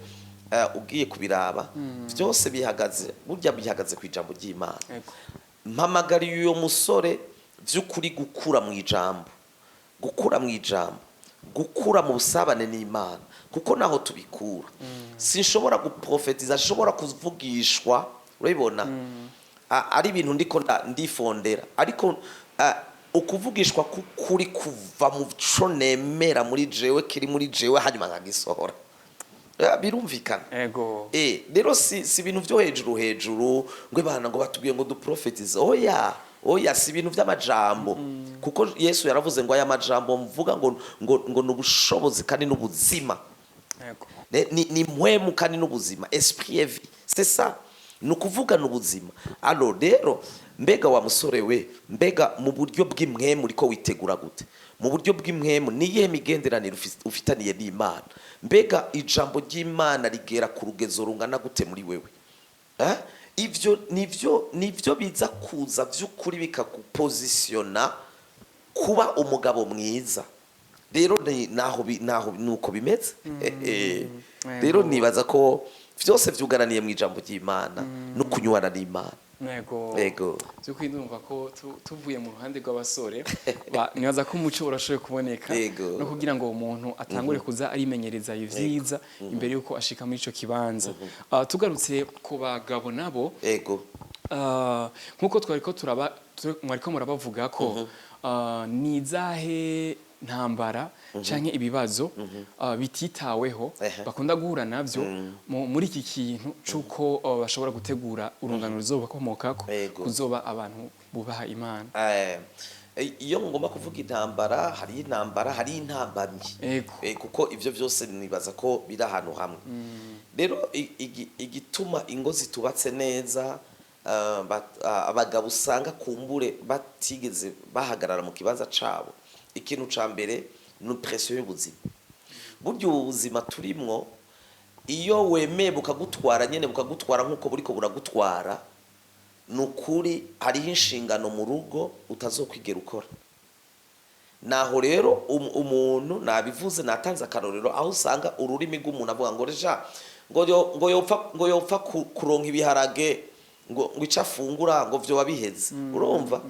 ugiye kubiraba byose bihagaze, burya bihagaze ku ijambo ry'Imana. Mpamagariye uyo musore by'ukuri gukura mu ijambo, gukura mu ijambo, gukura mu busabane n'Imana, kuko naho tubikura. Sinshobora guprofetiza, nshobora kuvugishwa, urabibona, ari ibintu ndiko ndifondera, ariko ukuvugishwa kukuri kuva mu co nemera muri jewe, kiri muri jewe, hanyuma nkagisohora. Birumvikana. Ego. Rero si ibintu byo hejuru hejuru ngo bana ngo batubwiye ngo duprofetize. Oya, oya, si ibintu by'amajambo, kuko Yesu yaravuze ngo aya majambo mvuga ngo ni ubushobozi kandi n'ubuzima. Ni mpwemu kandi n'ubuzima, esprit et vie, c'est ça, ni ukuvuga ni ubuzima. Alors rero, mbega wa musore we, mbega mu buryo bw'impwemu uriko witegura gute? Mu buryo bw'impwemu niyihe migenderanire ufitaniye n'Imana? Mbega ijambo ry'Imana rigera ku rugezo rungana gute muri wewe? Eh? Ivyo nivyo biza kuza vy'ukuri bikakupozisiyona kuba umugabo mwiza. Rero naho nuko bimeze. Rero nibaza ko vyose vyugaraniye mu ijambo ry'Imana no kunywana n'Imana. Ego. Ego. By'ukuri ndumva ko tuvuye mu ruhande rw'abasore, nibaza ko umuco urashoboye kuboneka no kugira ngo umuntu atangure kuza arimenyereza ivyiza imbere yuko ashika muri ico kibanza. Tugarutse ku bagabo nabo, nkuko twariko turaba mwariko murabavuga ko, ni izahe ntambara canke ibibazo bititaweho bakunda guhura navyo muri iki kintu c'uko bashobora gutegura urungano ruzobakomokako kuzoba abantu bubaha Imana? Iyo ngomba kuvuga intambara, hari intambara, hari intambamyi. Kuko ivyo vyose nibaza ko biri ahantu hamwe. Rero igituma ingo zitubatse neza, abagabo usanga kumbure batigeze bahagarara mu kibanza cabo, ikintu ca mbere ni pression y'ubuzima. Burya ubu buzima turimwo, iyo wemeye bukagutwara nyene, bukagutwara nk'uko buriko buragutwara, ni ukuri hariho inshingano mu rugo utazokwigera ukora. Naho rero umuntu nabivuze, natanze akarorero aho usanga ururimi rw'umuntu avuga ngo reja ngo yopfa kuronka ibiharage, ngo ico afungura ngo vyoba biheze. Urumva,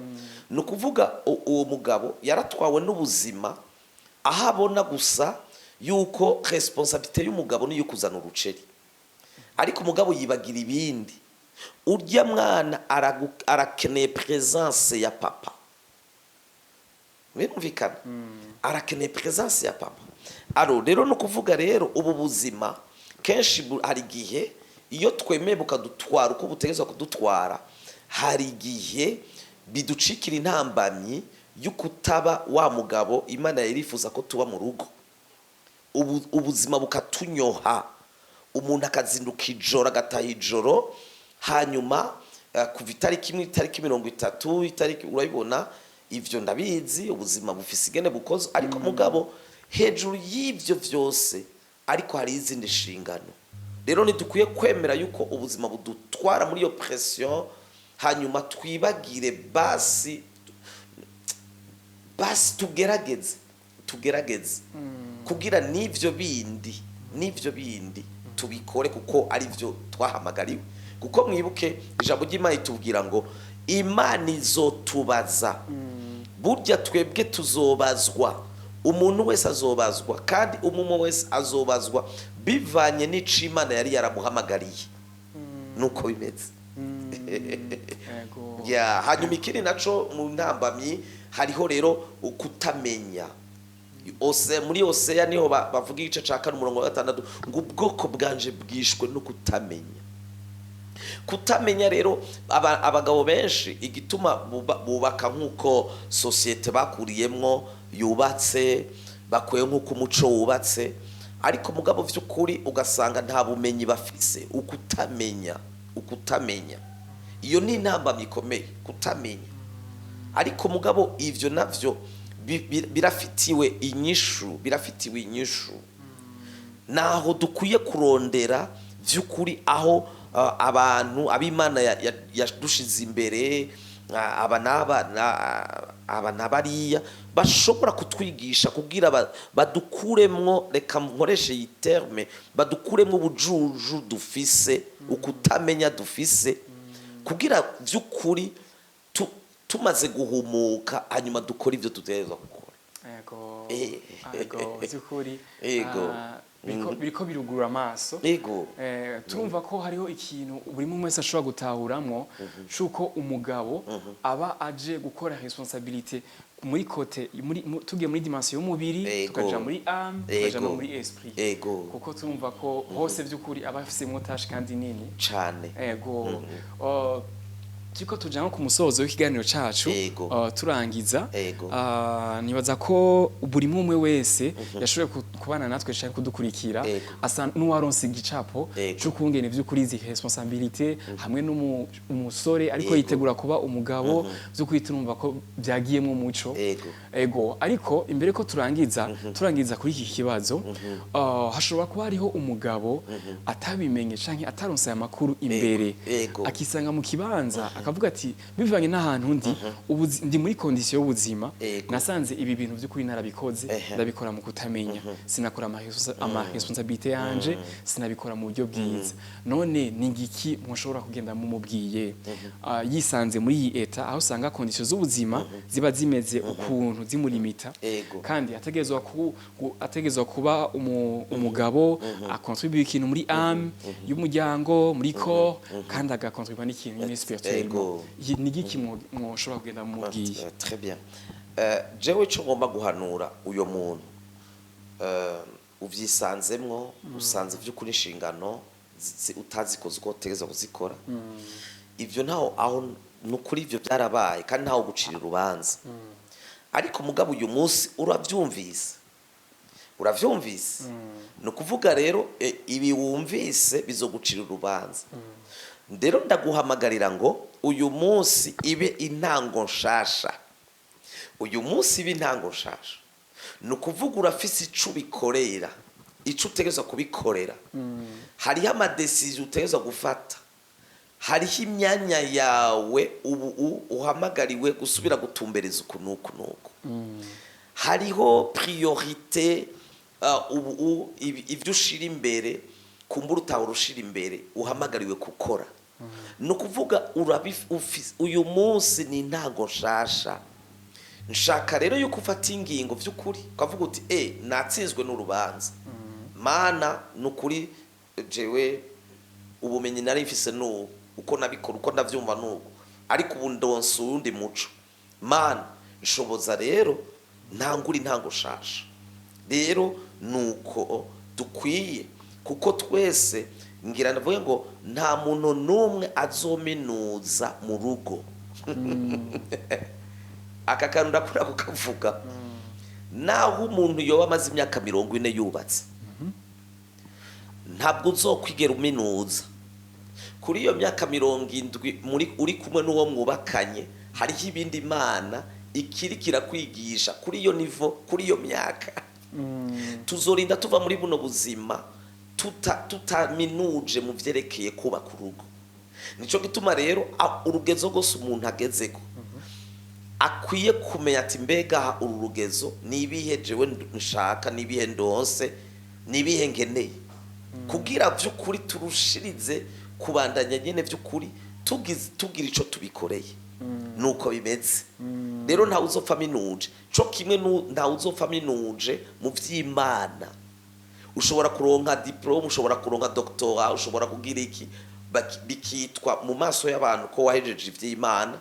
ni ukuvuga uwo mugabo yaratwawe n'ubuzima, aho abona gusa yuko responsabilité y'umugabo niyo kuzana uruceri, ariko umugabo yibagira ibindi. Urya mwana arakeneye présence ya papa, birumvikana, arakeneye présence ya papa. Alors rero no kuvuga rero ubu buzima kenshi hari igihe iyo twemeye bukadutwara uko butegerezwa kudutwara, hari igihe biducikira intambamyi yo kutaba wa mugabo Imana yarifuza ko tuba mu rugo. Ubuzima bukatunyoha, umuntu akazinduka ijoro, agataha ijoro, hanyuma kuva itariki 1, itariki 30, itariki, urabibona, ivyo ndabizi, ubuzima bufise ingene bukoze. Ariko mugabo hejuru y'ivyo vyose, ariko hari izindi nshingano. Rero ntidukwiye kwemera yuko ubuzima budutwara muri iyo pression, hanyuma twibagire. Basi basi tugerageze kugira n'ivyo bindi tubikore, kuko ari byo twahamagariwe. Kuko mwibuke ijambo ry'Imana itubwira ngo Imana izotubaza. Burya twebwe tuzobazwa, umuntu wese azobazwa, kandi umwe wese azobazwa bivanye n'ico Imana yari yaramuhamagariye. Nuko bimeze. Ya, hanyuma ikindi naco mu ntambamyi hariho rero ukutamenya. Ose muri Oseya niho bavuga igice ca 4 umurongo wa 6 ngo ubwoko bwanje bwishwe no kutamenya. Kutamenya rero, abagabo benshi igituma bubaka nk'uko société bakuriyemwo yubatse, bakuye nk'uko umuco wubatse, ariko mugabo vy'ukuri ugasanga nta bumenyi bafise. Ukutamenya iyo ni intambamyi ikomeye, kutamenya. Ariko mugabo ivyo navyo birafitiwe inyishu, birafitiwe inyishu. Naho dukwiye kurondera vy'ukuri aho abantu ab'Imana yadushize imbere, aba n'aba aba na bariya bashobora kutwigisha kugira badukuremwo, reka nkoreshe iyi terme, badukuremwo ubujuju dufise, ukutamenya dufise, kugira vy'ukuri tumaze guhumuka hanyuma dukora ivyo dutegerezwa gukora. Ego, by'ukuri. Biriko birugurura amaso. Turumva ko hariho ikintu buri umwe wese ashobora gutahuramwo c'uko umugabo aba aje gukora responsabilité muri côté muri tugiye muri dimension y'umubiri, tukaja muri âme, tukaja no muri esprit, kuko turumva ko hose by'ukuri aba afisemwo tâche kandi nini. Cane. Ego. Turiko tuja nko ku musozo w'ikiganiro cacu, turangiza. Nibaza ko buri umwe wese yashoboye kubana natwe canke kudukurikira asa n'uwaronse igicapo c'ukungene vy'ukuri izi responsabilité hamwe n'umusore ariko yitegura kuba umugabo, vy'ukuri turumva ko vyagiyemwo umuco. Ego, ariko imbere ko turangiza kuri iki kibazo, hashobora kuba hariho umugabo atabimenye canke ataronse aya makuru imbere, akisanga mu kibanza akavuga ati: "Bivanye n'ahantu ndi ndi muri condition y'ubuzima, nasanze ibi bintu by'ukuri narabikoze, ndabikora mu kutamenya, sinakora ama responsabilité yanje, sinabikora mu buryo bwiza." None ni ngiki mushobora kugenda mumubwiye? Yisanze muri iyi état aho usanga condition z'ubuzima ziba zimeze ukuntu zimulimita, kandi ategerezwa kuba umugabo akontribuye ikintu muri âme y'umuryango, muri corps, kandi agakontribuye n'ikintu nyine spirituellement. Iyi ni igiki mwoshobora kugenda mumubwiye? Très bien. Jewe ico ngomba guhanura uyo muntu, uvyisanzemwo, usanze vy'ukuri inshingano utazikoze uko utegerezwa kuzikora, ivyo ntaho aho nukuri ivyo byarabaye kandi ntaho gucira urubanza. Ariko mugabo uyu munsi uravyumvise, uravyumvise, ni ukuvuga rero ibi wumvise bizogucira urubanza. Rero ndaguhamagarira ngo uyu munsi ibe intango nshasha, uyu munsi ibe intango nshasha. Ni ukuvuga urafise ico ubikorera, ico utegerezwa kubikorera. Hariho ama décisions utegerezwa gufata, hariho imyanya yawe ubu uhamagariwe gusubira gutumbereza uku n'uku n'uku, hariho priorité, ubu ibyo ushira imbere kumbura utahora ushira imbere uhamagariwe gukora. Ni ukuvuga uyu munsi ni intango nshasha. Nshaka rero yuko ufata ingingo by'ukuri ukavuga uti: "Natsinzwe n'urubanza, Mana, ni ukuri jewe ubumenyi nari mfise n'ubu, uko nabikora, uko ndavyumva n'ubu, ariko ubu ndonse uwundi muco. Mana, nshoboza rero ntangura intango nshasha." Rero nuko dukwiye, kuko twese ngira ndavuge ngo nta muntu n'umwe azominuza mu rugo. Aka kantu ndakunda kukavuga. Naho umuntu yoba amaze imyaka 40 yubatse, ntabwo uzokwigera uminuza kuri iyo myaka 70 muri uri kumwe n'uwo mwubakanye. Hariho ibindi Imana ikiri kirakwigisha kuri iyo niveau, kuri iyo myaka. Tuzorinda tuva muri buno buzima tutaminuje mu vyerekeye kubaka urugo. Nico gituma rero urugezo rwose umuntu agezeko akwiye kumenya ati: "Mbega aha uru rugezo ni ibihe jewe nshaka, ni ibihe ndonse, ni ibihe ngeneye kugira vy'ukuri turushirize kubandanya nyene vy'ukuri tugira ico tubikoreye?" Nuko bimeze rero, ntawe uzopfa minuje. Co kimwe ntawe uzopfa minuje mu vy'Imana. Ushobora kuronka diplôme, ushobora kuronka doctorat, ushobora kugira iki. Bikitwa mu maso y'abantu ko wahejeje ivy'Imana,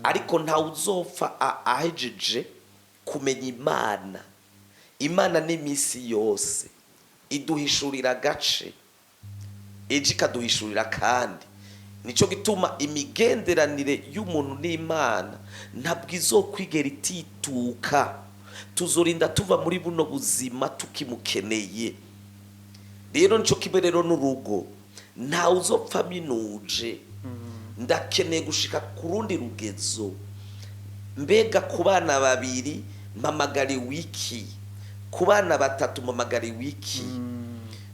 ariko ntawe uzopfa ahejeje kumenya Imana. Imana n'imisi yose iduhishurira agace, ejo ikaduhishurira kandi. Nico gituma imigenderanire y'umuntu n'Imana ntabwo izokwigera itituka. Tuzorinda tuva muri buno buzima tukimukeneye. Rero nico kimwe rero n'urugo, ntawe uzopfa minuje. Ndakeneye gushika ku rundi rugezo. Mbega ku bana babiri mpamagariwe iki? Ku bana batatu mpamagariwe iki?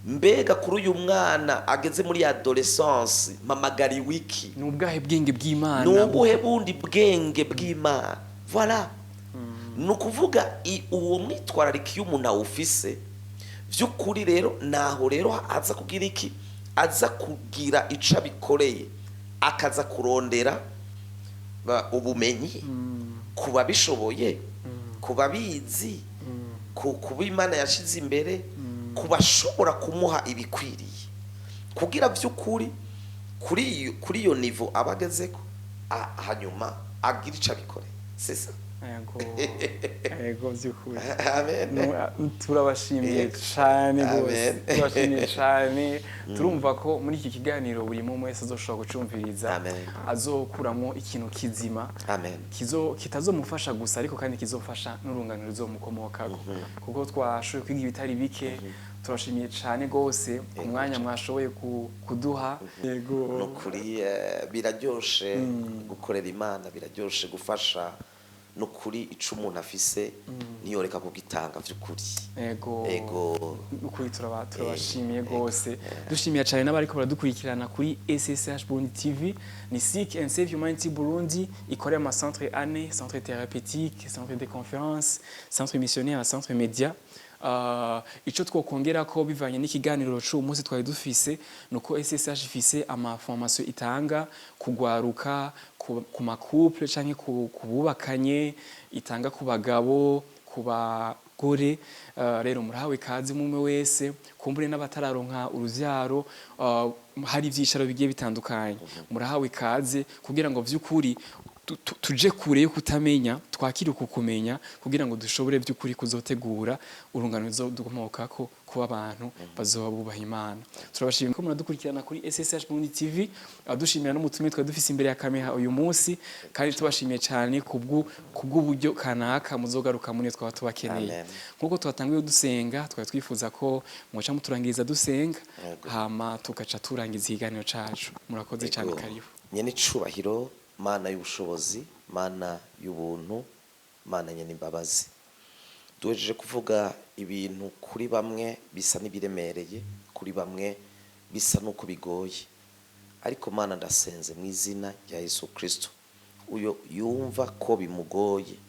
Mbega kuri uyu mwana ageze muri adolescence mpamagariwe iki? Ni ubwahe bwenge bw'Imana? Ni ubuhe bundi bwenge bw'Imana? Voilà, ni ukuvuga uwo mwitwarariko iyo umuntu awufise by'ukuri, rero naho rero aza kugira iki? Aza kugira ico abikoreye, akaza kurondera ubumenyi ku babishoboye, ku babizi, ku Imana yashize imbere, ku bashobora kumuha ibikwiriye kugira by'ukuri kuri iyo niveau aba agezeko, hanyuma agira ico abikoreye, c'est ça. Yego, by'ukuri. Amen. Turabashimiye Yego. cyane rwose. Amen. Turabashimiye cyane. Turumva ko muri iki kiganiro buri umwe wese azoshobora gucumviriza, Amen. azokuramo ikintu kizima Amen. Kitazomufasha gusa, ariko kandi kizofasha n'urungano ruzomukomokako, kuko twashoboye kwiga ibitari bike. Turashimiye cyane rwose ku mwanya mwashoboye kuduha. Yego. Ni ukuri, biraryoshe gukorera Imana, biraryoshe gufasha. Ni ukuri, ico umuntu afise niyoreka kugitanga vy'ukuri. Yego. Ego. Ukuri turabashimiye rwose. Dushimiye cyane n'abariko baradukurikirana kuri SSH Burundi TV. Ni Seek and Save Humanity Burundi ikorera ama centre ane: centre thérapeutique, centre de conférence, centre missionnaire na centre média. Ico twokongera ko bivanye n'ikiganiro c'uwo munsi twari dufise, nuko SSH ifise ama formation itanga kugwaruka, ku ma couple canke ku bubakanye, itanga ku bagabo, ku bagore. Rero murahawe kaze mumwe wese, kumbure n'abatararonka uruvyaro, hari ivyicaro bigiye bitandukanye. Murahawe kaze kugira ngo vy'ukuri tuje kure yo kutamenya, twakire uku kumenya, kugira ngo dushobore by'ukuri kuzotegura urungano ruzodukomokako kuba abantu bazoba bubaha Imana. Turabashimiye ko muradukurikirana kuri SSH Burundi TV. Dushimira n'umutumire twari dufise imbere ya kamera uyu munsi, kandi tubashimiye cyane kubw'uburyo kanaka muzogaruka muri twaba tubakeneye. Amen. Nk'uko twatanguye dusenga, twari twifuza ko mwoca muturangiriza dusenga, Yego. hama tugaca turangiza ikiganiro cacu. Murakoze cyane. Ego. Karibu. Nyene icubahiro, Mana y'ubushobozi, Mana y'ubuntu, Mana nyene imbabazi, duhejeje kuvuga ibintu kuri bamwe bisa n'ibiremereye, kuri bamwe bisa n'uko bigoye, ariko Mana, ndasenze mu izina rya Yesu Kristo, uyo yumva ko bimugoye,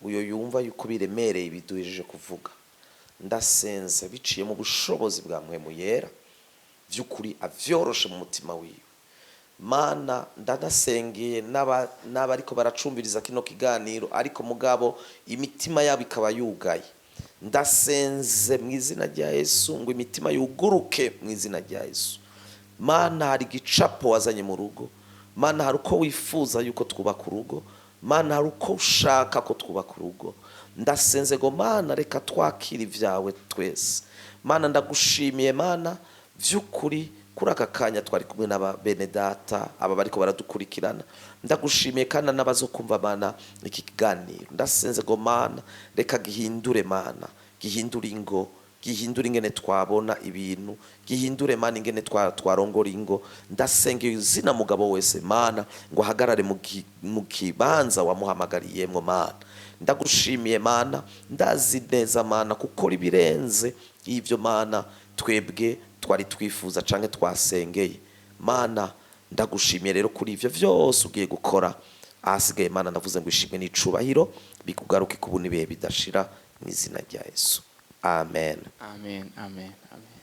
uyo yumva yuko biremereye biduhejeje kuvuga, ndasenze biciye mu bushobozi bwa Mpwemu Yera, by'ukuri avyoroshe mu mutima wiwe. Mana, ndanasengeye n'abariko baracumviriza kino kiganiro, ariko mugabo imitima yabo ikaba yugaye. Ndasenze mu izina rya Yesu ngo imitima yuguruke mu izina rya Yesu. Mana, hari igicapo wazanye mu rugo. Mana, hari uko wifuza yuko twubaka urugo. Mana, hari uko ushaka ko twubaka urugo. Ndasenze ngo Mana, reka twakira ibyawe twese. Mana, ndagushimiye. Mana, by'ukuri kuri aka kanya twari kumwe n'aba bene data, aba bariko baradukurikirana, ndagushimiye, kandi n'abazokumva. Mana, iki kiganiro, ndasenze ngo Mana, reka gihindure, Mana, gihindure ingo, gihindure ingene twabona ibintu, gihindure, Mana, ingene twarongora ingo. Ndasengeye izina mugabo wese, Mana, ngo ahagarare mu kibanza wamuhamagariyemwo. Mana, ndagushimiye. Mana, ndazi neza, Mana, gukora ibirenze y'ibyo, Mana, twebwe twari twifuza canke twasengeye. Mana, ndagushimiye rero kuri ivyo vyose ugiye gukora. Ahasigaye, Mana, ndavuze ngo ishimwe n'icubahiro bikugaruke kubona ibihe bidashira, mu izina rya Yesu, amen. Amen, amen, amen.